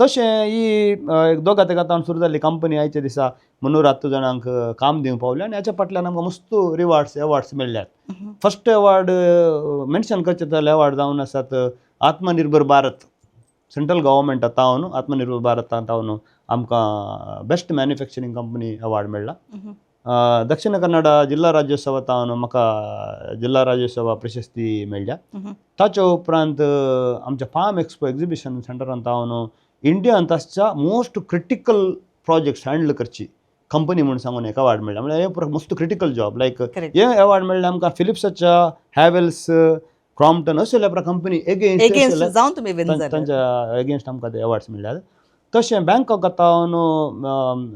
तशें ही एक दोगा तिगा सुरू जाल्ली कंपनी आयच्या दिसा 310 जाणांक काम दिवंक पावली आनी हाच्या फाटल्यान आमकां मस्त रिवार्ड्स, एवॉर्ड्स मेळ्ळ्यात. फर्स्ट एवॉर्ड मेन्शन करचें जाल्यार एवॉर्ड जावन आसात आत्मनिर्भर भारत, सेंट्रल गव्हर्मेंटा तावन आत्मनिर्भर भारता तावन आमकां बेस्ट मॅन्युफॅक्चरींग कंपनी अवॉर्ड मेळ्ळा. दक्षिण कन्नड जिल्ला राज्योत्सवा तावन म्हाका जिल्ला राज्योत्सवा प्रशस्ती मेळ्ळ्या. ताच्या उपरांत आमच्या पाम एक्सपो एग्जिबिशन सेंटरान तावन इंडियांत आसच्या मोस्ट क्रिटिकल प्रोजेक्ट्स हँडल करची कंपनी म्हूण सांगून एक अवॉर्ड मेळ्ळा. म्हळ्यार हें मस्त क्रिटिकल जॉब लायक हे अवॉर्ड मेळ्ळें आमकां फिलिप्साच्या, हॅवेल्स, क्रॉम्पटन असल्या कंपनी एगेन्स्ट एगेन्स्ट जावन तुमी विन जाले. तांच्या एगेन्स्ट आमकां ते अवॉर्ड्स मेळ्ळ्यात. तशें बँकॉक तावन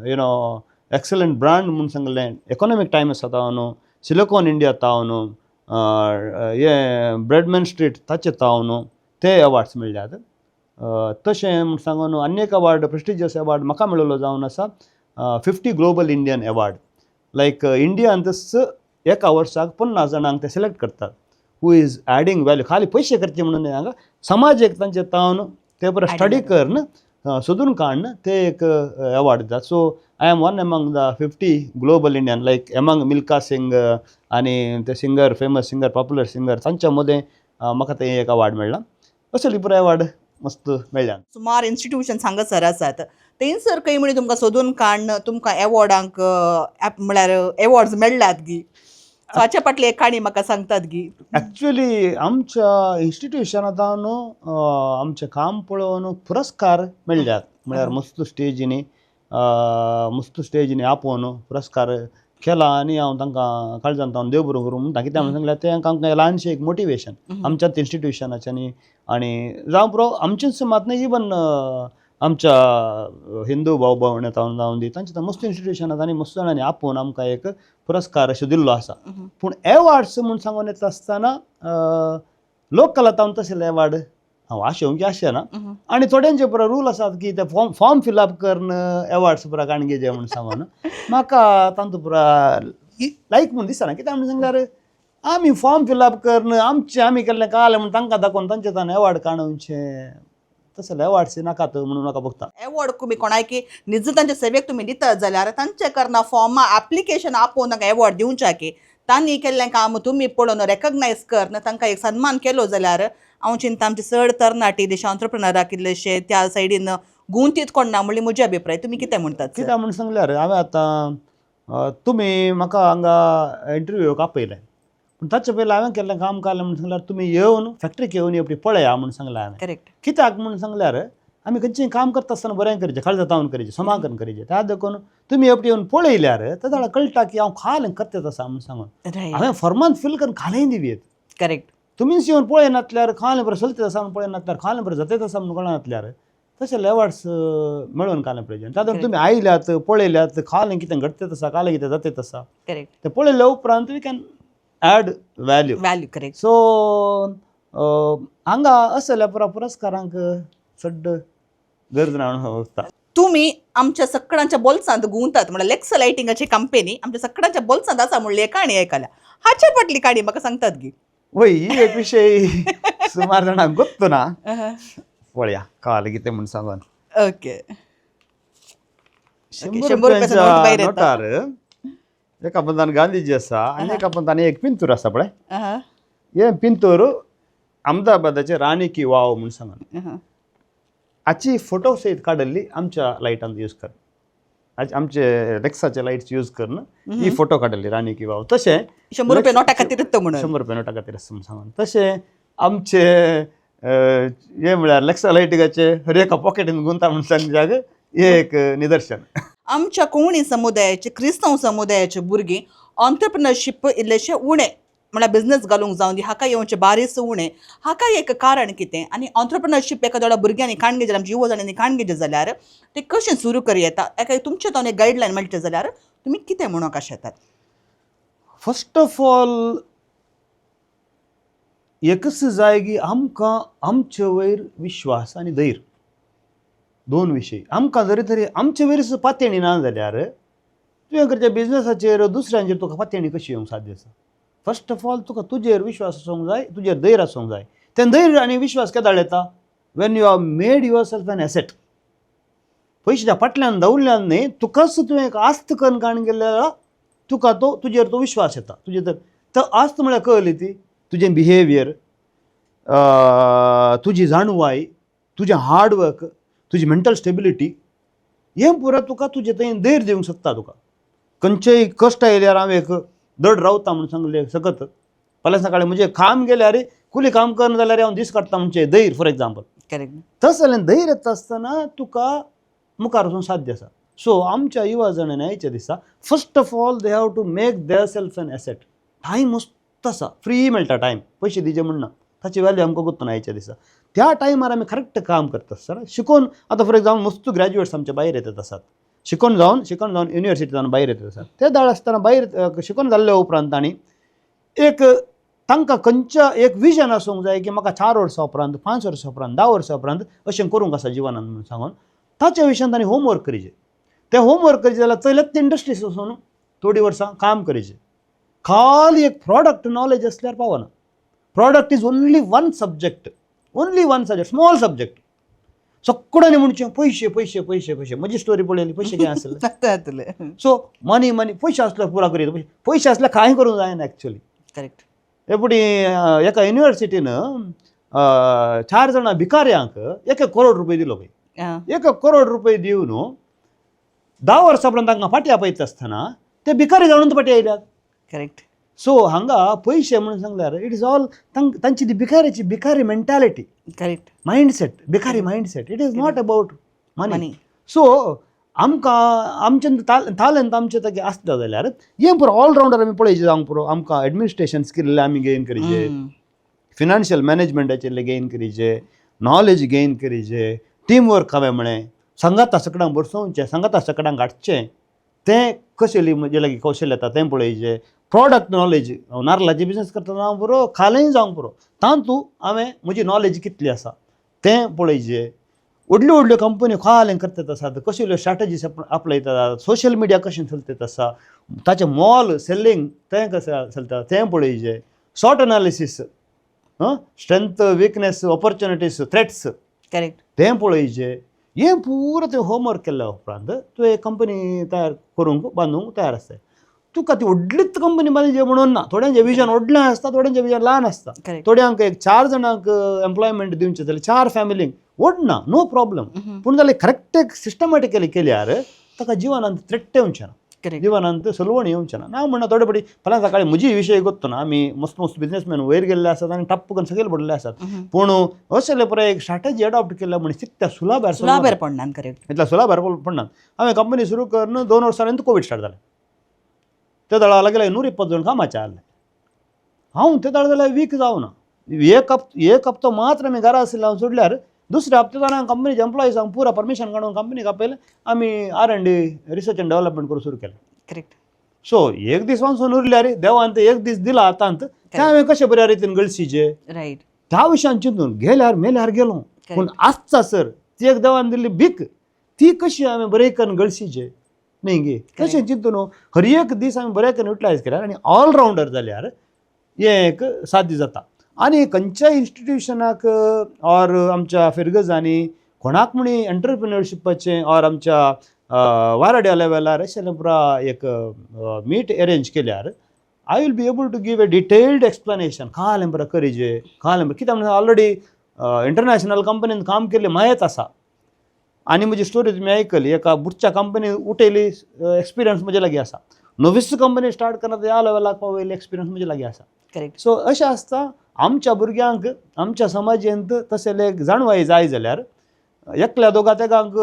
you know excellent brand म्हूण सांगलें इकॉनॉमीक टायम्स तावन, सिलिकॉन इंडिया तावन, हें ब्रेडमॅन स्ट्रीट ताचे तावन ते अवॉर्ड्स मेळ्ळ्यात. तशें म्हूण सांगून आनी एक अवॉर्ड, प्रेस्टिजियस अवॉर्ड म्हाका मेळिल्लो जावन आसा 50 global Indian award. Like इंडियांतच एका वर्साक 50 जाणांक ते सिलेक्ट करतात who is adding value. खाली पयशे करचे म्हणून न्हय, हांगा समाजेक तांचे तावन ते बरें स्टडी करून सोदून काडून ते एक अवॉर्ड दितात. So I am one among the 50 global Indian, like among Milkha Singh आनी ते singer, famous singer, popular singer, तांच्या मदें म्हाका ते एक अवॉर्ड मेळ्ळा. असले पुराय अवॉर्ड मस्त मेळ्ळ्या. सुमार इन्स्टिट्यूशन हांगासर आसात, थंयसर खंय म्हणी तुमकां सोदून काडून तुमकां एवॉर्डांक म्हळ्यार एवॉर्ड्स मेळ्ळ्यात गी? सो हाचे फाटली एक काणी म्हाका सांगतात गी? ॲक्च्युली आमच्या इन्स्टिट्युशनांत न्हू आमचें काम पळोवन पुरस्कार मेळ्ळ्यात. म्हळ्यार मस्त स्टेजीनी आपोवन पुरस्कार केला आनी हांव तांकां काळजांत हांव देव बरो करूं म्हणटा. कित्याक म्हणून सांगल्यार तें आमकां ल्हानशें एक मोटिवेशन आमच्याच इन्स्टिट्युशनाचें. आनी आनी जावं पुरो, आमचेंच मात न्हय, इवन आमच्या हिंदू भाव भयण जावन दी, तांच्या मस्त इन्स्टिट्युशनांत आनी मस्त जाणांनी आपोवन आमकां एक पुरस्कार अशें दिल्लो आसा. पूण एवॉर्ड्स म्हूण सांगून येता आसतना लोककला तावन तसले एवॉर्ड हांव आशेवंक आशेना. आनी थोड्यांचे पुरो रूल आसात की ते फॉर्म फिलअप करून एवॉर्ड्स पुरा काडून घेवचे म्हूण सांगून म्हाका तांतू पुरा लायक म्हूण दिसना. कित्याक म्हूण सांगल्यार आमी फॉर्म फिलअप करून आमचें आमी केल्लें कालें म्हूण तांकां दाखोवन तांचे तान एवॉर्ड काडूनचें, तसले एवॉर्ड्स नाकात म्हणून म्हाका भोगता. एवॉर्ड तुमी कोणायकी निज तांच्या सेवेक तुमी दितात जाल्यार तांचे करना फॉर्मा एप्लिकेशन आपोवन तांकां एवॉर्ड दिवच्याकी, तांणी केल्लें काम तुमी पळोवन रेकग्नायज करून तांकां एक सन्मान केलो जाल्यार हांव चिंता आमचे चड तरणाटी देश ऑन्टरप्रिनराक इल्लेशे त्या सायडीन गुंतीत कोण ना म्हणली म्हजी अभिप्राय. तुमी कितें म्हणटात सर? कित्याक म्हूण सांगल्यार हांवें आतां तुमी म्हाका हांगा इंटरव्यूक आपयलें, पूण ताचे पयलीं हांवें केल्लें काम काडलें म्हूण सांगल्यार तुमी येवन फॅक्टरीक येवन एकटी पळया म्हूण सांगलें हांवें. कित्याक म्हूण सांगल्यार आमी खंयचें काम करता आसतना बरें करचें, काळजा तावन करचें, समाधान करचें. त्या देखून तुमी एकटी येवन पळयल्यार ते जाल्यार कळटा की हांव खालें करतात आसा म्हूण सांगून. हांवें फॉर्मान फील करून खालें दिवयेत. तुमीच येवन पळयनातल्यार खालें बरें चलतात आसा म्हूण पळयनातल्यार, खालें बरें जातात आसा म्हूण कळनातल्यार तशें एवॉर्ड्स मेळोवन कालें प्रयोजन. तातूंत तुमी आयल्यात, पळयल्यात खालें कितें घडतात आसा, खालें कितें जातात आसा. ते पळयल्या उपरांत we can add value. Value, correct. So हांगा असल्या पुरा पुरस्कारांक चड गरज ना म्हणून दिसता. तुमी आमच्या सगळ्यांच्या बोल्सांत गुंतात म्हळ्यार लेक्स लायटिंगाची कंपनी आमच्या सगळ्यांच्या बोल्सांत आसा म्हणली एक काणी आयकल्या. हाच्या फाटली काणी म्हाका सांगतात गी? वय, ही एक विशय सुमार जाणांक गोत्त ना. पळया काल कितें म्हूण सांगून. 100 100 रुपयाचो नोट भायर रुपयांच्या येता. नोटार एका पंतान गांधीजी आसा आनी एका पंतान एक पिंतूर आसा पळय. हे पिंतूर अहमदाबादाचे राणी की वाव म्हूण सांगून. हाची फोटो सयत काडिल्ली आमच्या लायटान यूज कर, आमचे लेक्साचे लायट्स यूज करून ही फोटो काडिल्ली राणी की वाव. तशें 100 रुपया नोटा खातीर तो म्हणून. 100 रुपया नोटा खातीर आसा म्हूण सांगून. तशें आमचे हे म्हळ्यार लेक्सा लायटिंगाचे हर एका पॉकेटीन गुंता म्हूण सांगच्याक हे एक निदर्शन. आमच्या कोंकणी समुदायाचे, क्रिस्तांव समुदायाचे भुरगीं ऑन्टरप्रिनरशीप इल्लेशे उणें, म्हळ्यार बिझनस घालूंक जावं दी, हाका येवचें बारीस उणें. हाका एक कारण कितें आनी ऑन्टरप्रिनरशीप एका भुरग्यांनी काणगे जाल्यार, आमच्या युवा जाणांनी काणगेचें जाल्यार ते कशें सुरू करूं येता? एका तुमचें तो एक गायडलायन मेळचें जाल्यार तुमी कितें म्हणूंक शकतात? फर्स्ट ऑफ ऑल एकच जाय की आमकां आमचे वयर विश्वास आनी धैर्य, दोन विशय. आमकां जरी तरी आमचे वयर पातयणी ना जाल्यार तुवें करच्या बिजनसाचेर, दुसऱ्यांचेर तुका पातयणी कशी येवंक साध्य आसा? फर्स्ट ऑफ ऑल तुका तुजेर विश्वास आसूंक जाय, तुजेर धैर्य आसूंक जाय. तें धैर्य आनी विश्वास केदाळ येता? When you have made yourself an asset. पयशाच्या फाटल्यान दवरल्यान न्ही, तुकाच तुवें एक आस्त करून काडून गेल्यार तुका तो तुजेर तो विश्वास येता तुजे. तर तो आस्त म्हळ्यार कळ्ळी ती तुजें बिहेवियर, तुजी जाणवाय, तुजें हार्डवर्क, तुजी मेंटल स्टेबिलिटी, हें पुरो तुका तुजें थंय धैर्य दिवंक शकता. तुका खंयचेय कश्ट आयल्यार हांव एक दड रावता म्हूण सांगलें शकत. फाल्यां सकाळीं म्हजें काम गेल्यार, कुली काम करना जाल्यार हांव दीस काडटा म्हणचें धैर्य, फॉर एग्जाम्पल. तशें जाल्यार धैर्य येता आसतना तुका मुखार वचूंक साध्य आसा. सो आमच्या युवा जाणांनी आयच्या दिसा first of all they have to make their self an asset. Time मस्त आसा, फ्री मेळटा टायम, पयशे दिवचे म्हण ना. ताची व्हॅल्यू आमकां गोत्तना आयच्या दिसा. त्या टायमार आमी करेक्ट काम करता आसतना शिकोवन, आतां फॉर एग्जाम्पल मस्त ग्रॅज्युएट्स आमचे भायर येतात आसात, शिकोवन जावन युनिवर्सिटी जावन भायर येतात आसात. ते दाळ आसतना भायर शिकोवन जाल्ल्या उपरांत तांणी एक तांकां खंयच्या एक विजन आसूंक जाय की म्हाका 4 वर्सां उपरांत, 5 वर्सां उपरांत, 10 वर्सां उपरांत अशें करूंक आसा जिवनान म्हणून सांगून ताच्या विशयान तांणी होमवर्क करीचे. ते होमवर्क करीचे जाल्यार चयल्यात इंडस्ट्रीज वचून थोडीं वर्सां काम करीचे. खाली एक प्रॉडक्ट नॉलेज आसल्यार पावना. Product is only one subject, only one subject, small subject. सगळ्यांनी म्हणचें पयशे पयशे पयशे पयशे. म्हजी स्टोरी पळयली, पयशे कितें आसले? जातले. सो मनी मनी, पयशे आसल्यार पुरा करीत, पयशे आसल्यार कांय करूंक जायना एक्चुअली. हे फुडें एका युनिवर्सिटीन चार जाणां भिकाऱ्यांक 1 1 करोड रुपये दिलो पळय. 1 करोड रुपये दिवन 10 वर्सां उपरांत तांकां फाटी आपयता आसतना ते भिकारी जावन फाटी आयल्यात. सो हांगा पयशे म्हणून सांगल्यार it is all तांची ती भिकाऱ्याची भिकारी मेंटालिटी, मायंडसेट, भिकारी mindset. It is not about money. Money. So आमकां आमचे तालेंत आमचे तागे आसता जाल्यार हें पुरो ऑलरावंडर आमी पळयचे जावंक पुरो. आमकां एडमिनिस्ट्रेशन स्किल आमी गेन करीचे, फिनान्शियल मॅनेजमेंटाचेर गेन करीचे, नॉलेज गेन करीचे, टीम वर्क हांवें म्हळें, सांगाता सकडांक बसोवचें, सांगाता सकडांक हाडचें, तें कशें म्हजे लागीं कौशल्य येता तें पळयचें. प्रॉडक्ट नॉलेज, हांव नारलाचे बिजनस करता जावंक पुरो, खालेंय जावंक पुरो, तातूंत हांवें म्हजी नॉलेज कितली आसा तें पळयचें. व्हडल्यो व्हडल्यो कंपन्यो खालें करतात आसात, कसल्यो स्ट्रॅटजीस आपलयतात, सोशल मिडिया कशें चलतात आसा, ताचें मॉल सेल्लींग तें कशें चलता तें पळयचें. SWOT analysis, strength, weakness, opportunities, threats, तें पळयचें. हें पुरो तें होमवर्क केल्या उपरांत तूं एक कंपनी तयार करूंक बांदूंक तयार आसताय. तुका ती व्हडलीच कंपनी बांदची म्हणून ना. थोड्यांचें विजन व्हडलें आसता, थोड्यांचें विजन ल्हान आसता. थोड्यांक एक चार जाणांक एम्प्लॉयमेंट दिवचें जाल्यार चार फॅमिलींक व्हड ना, नो प्रॉब्लम. पूण जाल्यार करेक्ट एक सिस्टमॅटिकली केल्यार ताका जिवनांत थ्रेट येवचें ना, जिवनांत सलवण येवचें ना. ना म्हणना, थोडे फावटी फाल्यां सकाळी म्हजी विशय गोत्तो ना, आमी मस्त मस्त बिजनेसमॅन वयर गेल्ले आसात आनी टप्प करून सकयल पडलेले आसात. पूण असले पळय एक स्ट्रॅटजी अडॉप्ट केल्या म्हण तितल्या सुलाभार सुलाभेर पडना, करेक्ट. इतल्या सुलाभार पडना. हांवें कंपनी सुरू करून 2 वर्सां कोवीड स्टार्ट जालें. ते दळा लागले 120 जण कामाचे आहले. हांव ते दळ जाल्यार वीक जावना. एक हप्तो मात्र आमी घरा आशिल्ले हांव सोडल्यार दुसऱ्या हप्ते हांवें कंपनीचे एम्प्लॉइजांक पुरा परमिशन काडून कंपनीक आपयलें. आमी R&D, research and development करूंक सुरू केलें. सो एक दीस वचून उरल्यार देवान ते एक दीस दिला हातांत, ते हांवें कशें बऱ्या रितीन गळसीचे त्या विशयान चिंतून गेल्यार मेल्यार गेलो, पूण आसता सर ती एक देवान दिल्ली भीक, ती कशी हांवें बरें करून गळसीचे न्ही गे, तशें चिंतून हर एक दीस आमी बरें करून युटिलायज केल्यार आनी ऑलरावंडर जाल्यार हें एक साध्य जाता. आनी खंयच्याय इन्स्टिट्युशनाक ऑर आमच्या फिरगजांनी कोणाक म्हणी एंटरप्रिनरशिपाचें ऑर आमच्या वारड्या लेवलार अशें पुरा एक मीट अरेंज केल्यार I will be able to give a detailed explanation. खालें बरें करीजे, खालें बरें कित्याक म्हणल्यार ऑलरेडी इंटरनॅशनल कंपनीन काम केल्लें म्हायत आसा. आनी म्हजी स्टोरी तुमी आयकली, एका बुटच्या कंपनी उठयली एक्सपिरियन्स म्हजे लागीं आसा, नवीच कंपनी स्टार्ट करना ह्या लेवलाक पावयली एक्सपिरियन्स म्हजे लागीं आसा. सो अशें आसता, आमच्या भुरग्यांक आमच्या समाजेंत तशें एक जाणवाय जाय जाल्यार एकल्या दोगा तेगांक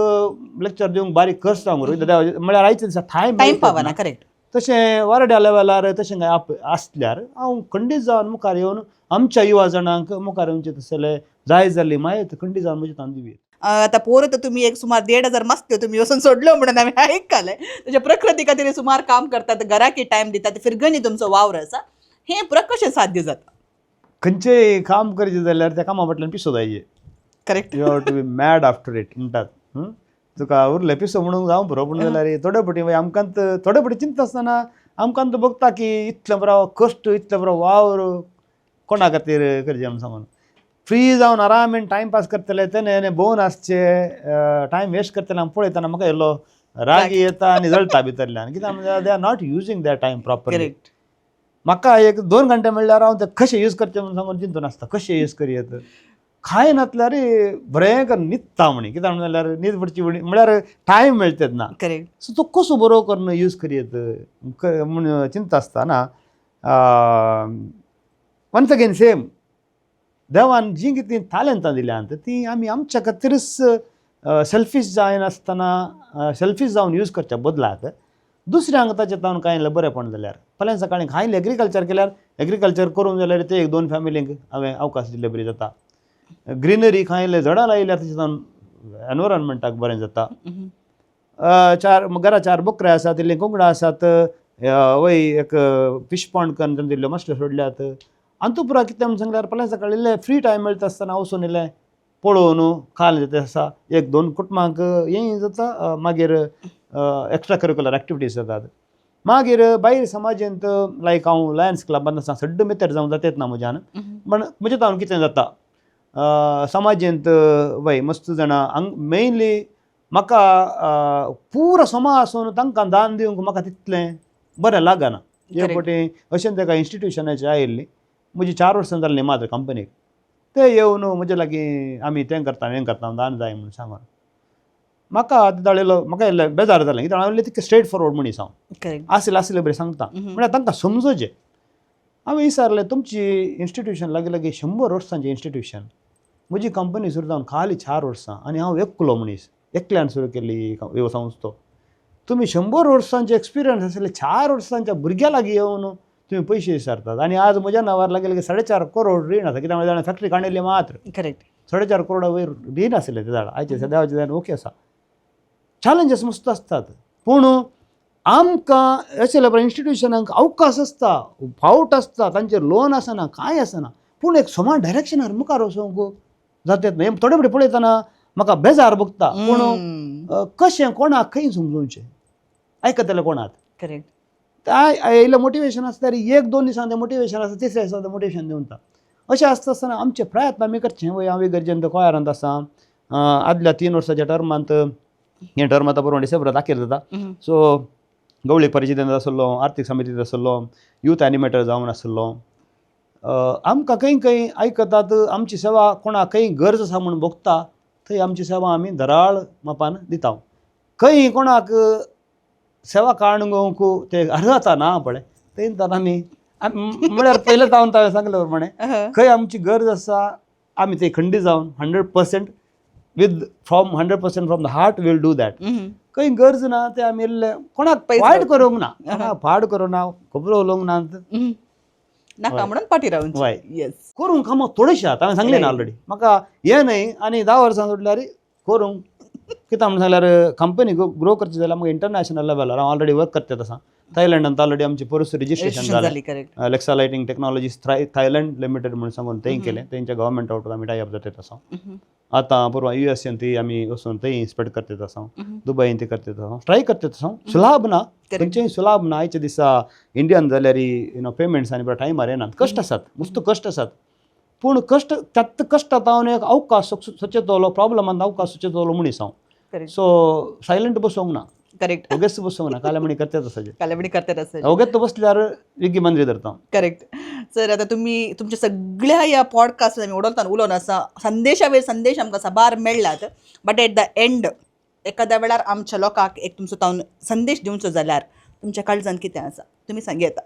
लेक्चर दिवंक बारीक कश्ट जावंक म्हळ्यार आयच्या दिसा टायम टायम पावना, करेक्ट. तशें वारड्या लेवलार तशें कांय आप आसल्यार हांव खंडीत जावन मुखार येवन आमच्या युवा जाणांक मुखार येवचें तसले जाय जाल्ली म्हायत खंडीत जावन म्हजी तांदी दिवया. आतां पोर तर तुमी एक सुमार 1500 मस्त्यो तुमी वचून सोडल्यो म्हणून हांवें आयकलें. तुज्या प्रकृती खातीर सुमार काम करतात, घराकी टायम दितात, फिरगनी तुमचो वावर आसा, हें पुरा कशें साध्य जाता? खंयचेय काम करचें जाल्यार त्या कामा फाटल्यान पिसो जाय. You have to be mad after it म्हणटात. हं? तुका उरलें पिसो म्हणूंक जावं पुरो, पूण जाल्यार थोडे फावटी मागीर आमकां थोडे फावटी चिंतता आसतना आमकां भोगता की इतलें बरो कश्ट, इतलें बरो वावर कोणा खातीर करचें म्हणून सांगून फ्री जावन आरामेन टायम पास करतले, तेणे भोंवन आसचे, टायम वेस्ट करतले आमी पळयतना म्हाका येयलो रागी येता आनी जळटा भितरल्यान. कित्याक म्हणजे they are not using that time properly. म्हाका एक 2 घंटे म्हणल्यार हांव ते कशें यूज करचें म्हणून सांगून चिंतून आसता, कशें यूज करयेत. खाय नासल्यार बरें करून न्हिदता म्हणी, कित्याक म्हणून जाल्यार न्हीद पडची म्हळ्यार टायम मेळटा तेन्ना. सो तो कसो बरो करून यूज करयेत म्हूण चिंता आसतना वन्स अगेन सेम देवान जीं कितें तालेंतां दिल्यांत तीं आमी आमच्या खातीरच सेल्फीश जायनासतना, सेल्फीश जावन यूज करच्या बदलाक दुसऱ्यांक ताचें तावन कांय बरेंपण जाल्यार फाल्यां सकाळीं कांय एग्रीकल्चर केल्यार, एग्रीकल्चर करूंक जाल्यार ते एक दोन फॅमिलींक हांवें अवकाश दिल्ले बरी जाता. ग्रिनरी खायले झाडां लायल्यार तेचे तावन एनवायरमेंटाक बरें जाता. चार घरा चार बोकरे आसात, इल्लीं कोंकडां आसात, वय एक फिश पॉन्ड करून दिल्ल्यो मसल्यो सोडल्यात. अंतुपुरा कितें म्हूण सांगल्यार पळय सकाळी इल्लें फ्री टायम मेळटा आसतना वचून इल्लें पळोवन खाल जाता आसा एक दोन कुटुंबांक हें जाता, मागीर एक्स्ट्रा करिकुलर एक्टिविटीज जातात. मागीर भायर समाजेंत लायक हांव लायन्स क्लबान आसा, सड्ड मित्र जावं जातेच ना म्हज्यान, पण म्हज्या तावन कितें जाता समाजेंत वय मस्त जाणां हांग मेनली म्हाका पुरो समाज आसून तांकां दान दिवंक म्हाका तितलें बरें लागना. एक फावटी अशें तेका इन्स्टिट्युशनाचेर आयिल्ली, म्हजी 4 वर्सां जाल्लीं मात्र कंपनीक, ते येवन म्हजे लागीं आमी तें करता हें करता दान जाय म्हणून सांगून म्हाका दाळिल्लो, म्हाका इल्लें बेजार जालें कित्याक हांव इल्लें तितकें स्ट्रेट फॉरवर्ड मनीस हांव, आसलें आसलें बरें सांगता, म्हळ्यार तांकां समजोचें. हांवें विचारलें तुमची इन्स्टिट्युशन लागीं लागीं 100 वर्सांचें इन्स्टिट्युशन, म्हजी कंपनी सुरू जावन खाली 4 वर्सां आनी हांव एकलो मनीस, एकल्यान सुरू केल्ली ही संस्था, तुमी 100 वर्सांचे एक्सपिरियन्स आशिल्ले 4 वर्सांच्या भुरग्यां लागीं येवन तुमी पयशे विचारतात आनी आज म्हज्या नांवार लागीं लागीं 4.5 करोड रीण आसा, कित्याक जाणा फॅक्टरी काडिल्ली मात्र 4.5 करोडा वयर रीण आशिल्लें ते झाड. आयचे सद्याचे जाण ओके आसा, चॅलेंजीस मस्त आसतात, पूण आमकां अशें इन्स्टिट्युशनांक अवकाश आसता, फावट आसता, तांचेर लोन आसना कांय आसना, पूण एक समान डायरेक्शनार मुखार वचूंक जातात न्हय. थोडे फावटी पळयतना म्हाका बेजार भोगता, पूण कशें कोणाक खंय समजोवचें, आयकतले कोणाक. इल्लें मोटिवेशन आसता तरी 1-2 दिसान तें मोटिवेशन आसता, तिसऱ्या दिसा तें मोटिवेशन दिवता. अशें आसता आसतना आमचे प्रयत्न आमी करचे. वय हांव इगर्जेंत कोयारांत आसा, आदल्या 3 वर्साच्या टर्मांत, हें टर्म आतां बरोबर डिसेंबरांत अखेर जाता, सो गवळी परिशदेंत आसलो, आर्थीक समितींत आसलो, यूथ एनिमेटर जावन आसलो. आमकां खंय खंय आयकतात, आमची सेवा कोणाक खंय गरज आसा म्हूण भोगता थंय आमची सेवा आमी धराळ मापान दिता. खंय कोणाक सेवा काडून घेवंक ते अर्हता ना पळय थंय तर आमी म्हळ्यार पयलें जावन हांवें सांगलें प्रमाणे खंय आमची गरज आसा आमी ते खंडी जावन 100% with from 100% from the heart we'll do that. खंय गरज ना ते आमी इल्ले कोणाक वायट करूंक ना, कोणाक पाड करूंक ना, खबरो उलोवंक ना नाका म्हणून पाटी रावन येस करूंक कामां थोडेशें आतां हांवें सांगलें ना ऑलरेडी म्हाका हें न्हय. आनी 10 वर्सां सोडल्यार करूंक कितें म्हणून सांगल्यार कंपनी ग्रो करची जाल्यार म्हाका इंटरनॅशनल लेवलार हांव ऑलरेडी वर्क करतात आसा. थायलंडांत ऑलरेडी आमची पोरस रजिस्ट्रेशन जालें, Lexa lighting technologies Thailand limited म्हणून सांगून थंय केलें, तेंच्या गव्हर्मेंट आवट आमी टायप जातात आसा. आतां परवां युएसएन ती आमी वचून थंय इन्स्पेक्ट करतात आसा, दुबयन ती करतात आसा, ट्राय करतात आसा. सुलाभ ना, खंयचेय सुलाभ ना. आयच्या दिसा इंडियन जाल्यार you know payments आनी बरो टायमार येनात, कश्ट आसात, मस्त कश्ट आसात, पूण कश्ट त्यात कश्टांत हांव एक अवकाश सोचेतलो, प्रॉब्लमान अवकाश सोचेतलो मनीस हांव. सो सायलंट बसोंक ना, करेक्ट, ओगेच बसोंक ना, काल्यामणी करतात आसा, काल्यामणी करतात आसा, ओगेच बसल्यार विगी मंत्री धरता. करेक्ट सर, आतां तुमी तुमच्या सगळ्या ह्या पॉडकास्ट आमी उडोवतान उलोवन आसा, संदेशा वयर संदेश आमकां साबार मेळ्ळात, बट एट the and एखाद्या वेळार आमच्या लोकांक एक तुमचो तावन संदेश दिवचो जाल्यार तुमच्या काळजान कितें आसा तुमी सांगता?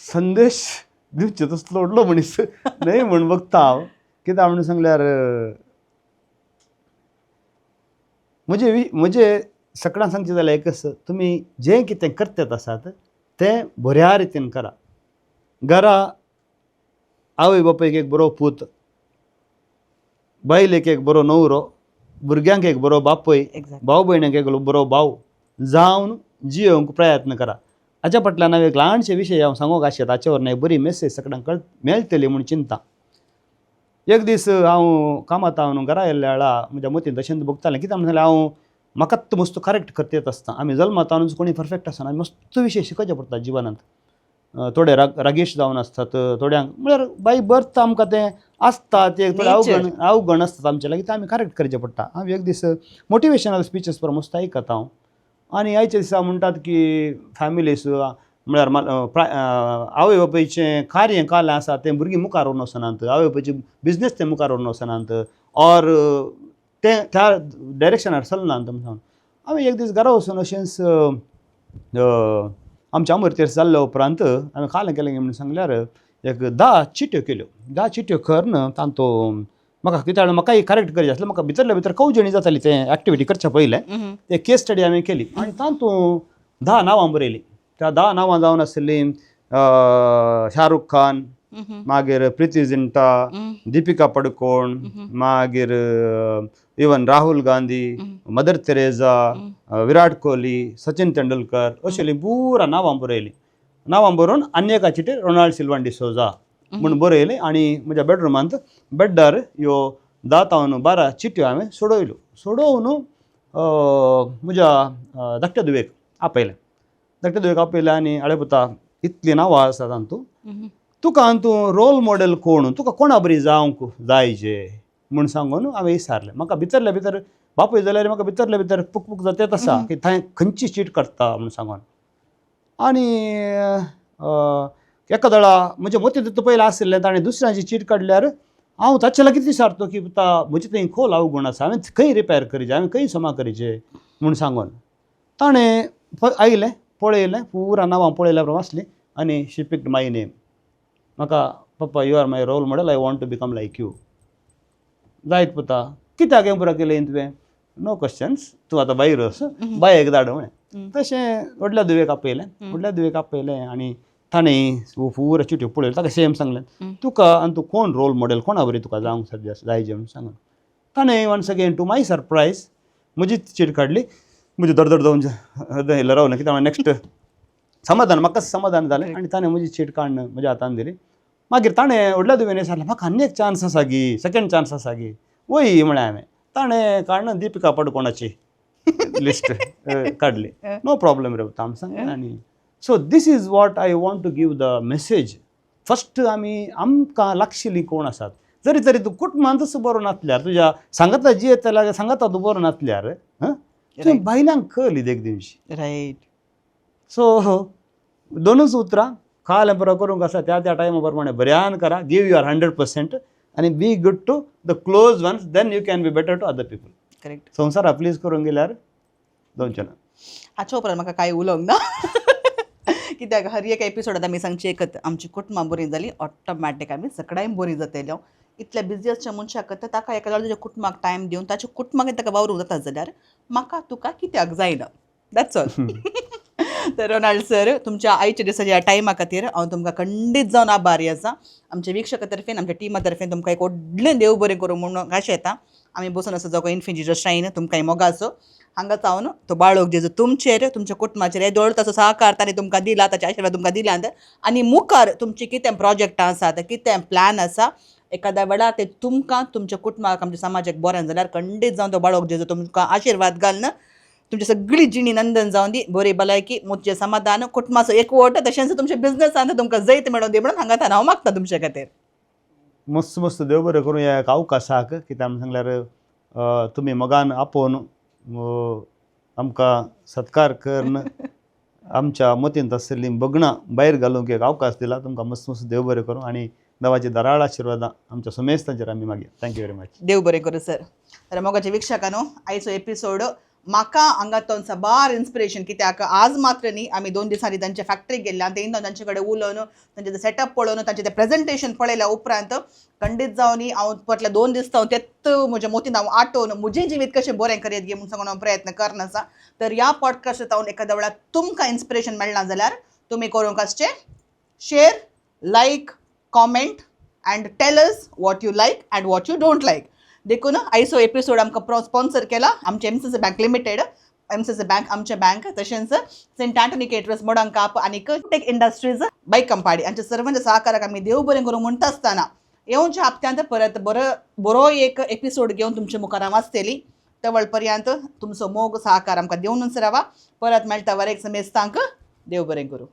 संदेश दिवचे तसलो व्हडलो मनीस न्हय म्हूण बघता हांव, कित्याक म्हणून सांगल्यार म्हजे म्हजे सगळ्यांक सांगचें जाल्यार एकच, तुमी जें कितें करतात आसात तें बऱ्या रितीन करा. घरा आवय बापायक एक बरो पूत, बायलेक एक बरो न्हवरो, भुरग्यांक एक बरो बापूय, भाव भयणीक एक बरो भाव जावन जियोवंक प्रयत्न करा. हाच्या फाटल्यान हांव एक ल्हानशे विशय हांव सांगूंक आशेता, हाचे वरवीं एक बरी मेसेज सगळ्यांक मेळटली म्हूण चिंता. एक दीस हांव कामात हांव घरा आयिल्ल्या वेळा म्हज्या मतींत अशेंच भोगतालें, कित्याक म्हणल्यार हांव म्हाकाच मस्त करेक्ट करता आसता. आमी जल्मातानूच कोणी परफेक्ट आसना, आमी मस्त विशय शिकोवचे पडटा जिवनांत. थोडे रागेश जावन आसतात, थोड्यांक म्हळ्यार बाय बर्थ आमकां तें आसता, ते थोडे अवगण आसतात आमचे लागीं, तें आमी करेक्ट करचें पडटा. हांव एक दीस मोटिवेशनल स्पिचीस पर मस्त आयकता हांव, आनी आयच्या दिसा म्हणटात की फॅमिलीस म्हळ्यार आवय बापायचें कार्य कालें आसा तें भुरगीं मुखार व्हरून वचनात, आवय बापायचें बिजनेस तें मुखार व्हरून वचनात, ऑर तें त्या डायरेक्शनार चलनात म्हणून. हांवें एक दीस घरा वचून अशेंच आमच्या अमरतेर जाल्ल्या उपरांत हांवें कालें केलें म्हणून सांगल्यार एक 10 चिट्यो केल्यो. 10 चिट्यो करून तांतूं म्हाका कित्याक म्हाकाय करेक्ट करचें आसलें, म्हाका भितरल्या भितर कवजणी जाताली तें एक्टिविटी करच्या पयलें. ते केस स्टडी हांवें केली आनी तातूंत 10 नांवां बरयलीं. त्या 10 नांवां जावन आशिल्लीं शाहरुख खान, मागीर प्रिती जिंटा, दीपिका पडुकोण, मागीर even Rahul Gandhi, mother Teresa, Virat Kohli, Sachin Tendulkar, अशें पुरा नांवां बरयलीं. नांवां बरोवन आनी एका चिटीर रोनाल्ड सिल्वान डिसोजा म्हूण बरयलें आनी म्हज्या बेडरुमांत बेड्डार ह्यो 10 जावन 12 चिट्यो हांवें सोडयल्यो. सोडोवन म्हज्या धाकट्या धुवेक आपयलें. धाकट्या धुवेक आपयलें आनी आळे पुता, इतलीं नांवां आसात तातूंत, तुका तूं रोल मॉडेल कोण, तुका कोणा बरी जावंक जाय जे म्हूण सांगून हांवें विचारलें. म्हाका भितरल्या भितर, बापूय जाल्यार म्हाका भितरल्या भितर पुक पुक जाता आसा की थंय खंयची चीट काडटा म्हूण सांगून. आनी एका वेळा म्हज्या मतींत पयलें आशिल्लें, ताणें दुसऱ्यांची चीट काडल्यार हांव ताचे लागींच विचारतो की पुता, म्हजे थंय खोल अवगूण आसा, हांवें खंय रिपेर करीजे, हांवें खंय समा करीजे म्हूण सांगून. ताणें आयलें, पळयलें, पुरा नांवां पळयल्या प्रमाण आसलीं आनी she picked my name. म्हाका, "पप्पा, you are my role model, I want to become like you." जायत पुता, कित्याक हें पुरो केलें तुवें? नो क्वेश्चन्स, तूं आतां भायर वच, बायेक धाड म्हळें. तशें व्हडल्या धुवेक आपयलें. व्हडल्या धुवेक आपयलें आनी ताणें पुरा चिटयो पळयल्यो. ताका सेम सांगलें, तुका आनी तूं कोण रोल मॉडेल, कोणा बरी तुका जावंक जाय जे म्हूण सांगून. ताणें once again to my surprise म्हजीच चीट काडली. म्हजी धडधड जावन हृदय रावलें कित्याक नेक्स्ट समाधान, म्हाका समाधान जालें. आनी ताणें म्हजी चीट काडून म्हज्या हातान दिली. मागीर ताणें व्हडल्या धुवेन सांगलें, म्हाका आनी एक चान्स आसा गी, सेकंड चान्स आसा गी? वय म्हळें हांवें. ताणें काडून दिपिका पडकोणाची लिस्ट काडली. नो प्रॉब्लम रे पुता सांगलें. आनी so this is what I want to give the message. First आमी आमकां लागशिल्लीं कोण आसात, जरी तरी तूं कुटुंबांतच बरो नासल्यार, तुज्या सांगाता जियेतल्या सांगाता तूं बरो नासल्यार, हं, तुवें बायलांक कळ्ळी देख दिवची. सो दोनूच उतरां, काल बरो करूंक आसा, त्या त्या टायमा प्रमाणे बऱ्यान करा, give your 100% आनी be good to the close ones, then you can be better to other people. संवसारा प्लीज करूंक गेल्यार जावचें ना. हाच्या उपरांत म्हाका कांय उलोवंक ना, कित्याक हर एक एपिसोडात आमी सांगची एकत, आमची कुटुंबां बरीं जालीं, ऑटोमॅटीक आमी सगळ्यांय बरीं जातल्यो. इतल्या बिजी आसच्या मनशाक ताका एका तुज्या कुटुंबाक टायम दिवन ताच्या कुटुंबाक ताका वावरूंक जाता जाल्यार म्हाका तुका कित्याक जायना? That's all. तर रोनाल्ड सर, तुमच्या आयच्या दिसाच्या ह्या टायमा खातीर हांव तुमकां खंडीत जावन आभारी आसा. आमच्या वीक्षका तर्फेन, आमच्या टिमा तर्फेन तुमकां एक व्हडलें देव बरें करूं म्हणून आशें येता. आमी बसून आसा जो इन्फिनिटी श्रायन. तुमकां मोगाचो हांगा जावन तो बाळक जेजू तुमचेर, तुमच्या कुटुंबाचेर हे दोळ ताचो सहकार ताणें तुमकां दिला, ताचे आशिर्वाद तुमकां दिल्यात आनी मुखार तुमची कितें प्रोजेक्टां आसात, कितें प्लॅन आसा, एखाद्या वेळार ते तुमकां, तुमच्या कुटुंबाक, आमच्या समाजाक बरें जाल्यार खंडीत जावन तो बाळक जेजू तुमकां आशिर्वाद घालून तुमची सगळी जिणी नंदन जावन दी. बरी भलायकी, मोतचें समाधान, कुटुंबाचो एकवट, तशेंच तुमच्या बिझनसान तुमकां जैत मेळोवन दी म्हणून हांगा हांव मागता तुमच्या खातीर. मस्त मस्त देव बरें करूं ह्या एक अवकाशाक. कित्याक म्हण सांगल्यार तुमी मोगान आपोवन आमकां सत्कार करून आमच्या मतींत आशिल्लीं बगणां भायर घालूंक एक अवकाश दिला. तुमकां मस्त मस्त देव बरें करूं आनी देवाची दराळ आशिर्वादां आमच्या सुमेस्तांचेर आमी मागया. Thank you very much. देव बरें करूं सर. तर मोगाच्या वीक्षकांनो, आयचो एपिसोड म्हाका हांगातून साबार इन्स्पिरेशन, कित्याक आज मात्र न्ही, आमी 2 दिसांनी तांच्या फॅक्टरीक गेल्ले आनी तें तांचे कडेन उलोवन, तांचें ते सेटअप पळोवन, तांचें तें प्रेजेंटेशन पळयल्या उपरांत खंडीत जावन हांव फाटल्या 2 दीस हांव तेत म्हज्या मोतीन हांव आठोवन म्हजें जिवीत कशें बरें करयत गे म्हूण सांगून हांव प्रयत्न करना आसा. तर ह्या पॉडकास्टांत हांव एखाद्या वेळार तुमकां इन्स्पिरेशन मेळना जाल्यार तुमी करूंक आसचें share, like, comment and tell us what you like and what you don't like. देखून आयचो एपिसोड आमकां स्पॉन्सर केला आमचे MCC bank limited, MCC bank आमचे बँक, तशेंच सेंट अँटनी केटरर्स मोडंकाप आनी टेक इंडस्ट्रीज बायकंपाडी हांच्या सर्वांच्या सहकाराक आमी देव बरें करूं म्हणटा आसतना येवच्या हप्त्यांत परत बरो बरो एक एपिसोड घेवन तुमच्या मुखार हांव आसतली. तवळ पर्यंत तुमचो मोग सहकार आमकां दिवनूच रावा. परत मेळटा. वरेक समेस्तांक देव बरें करूं.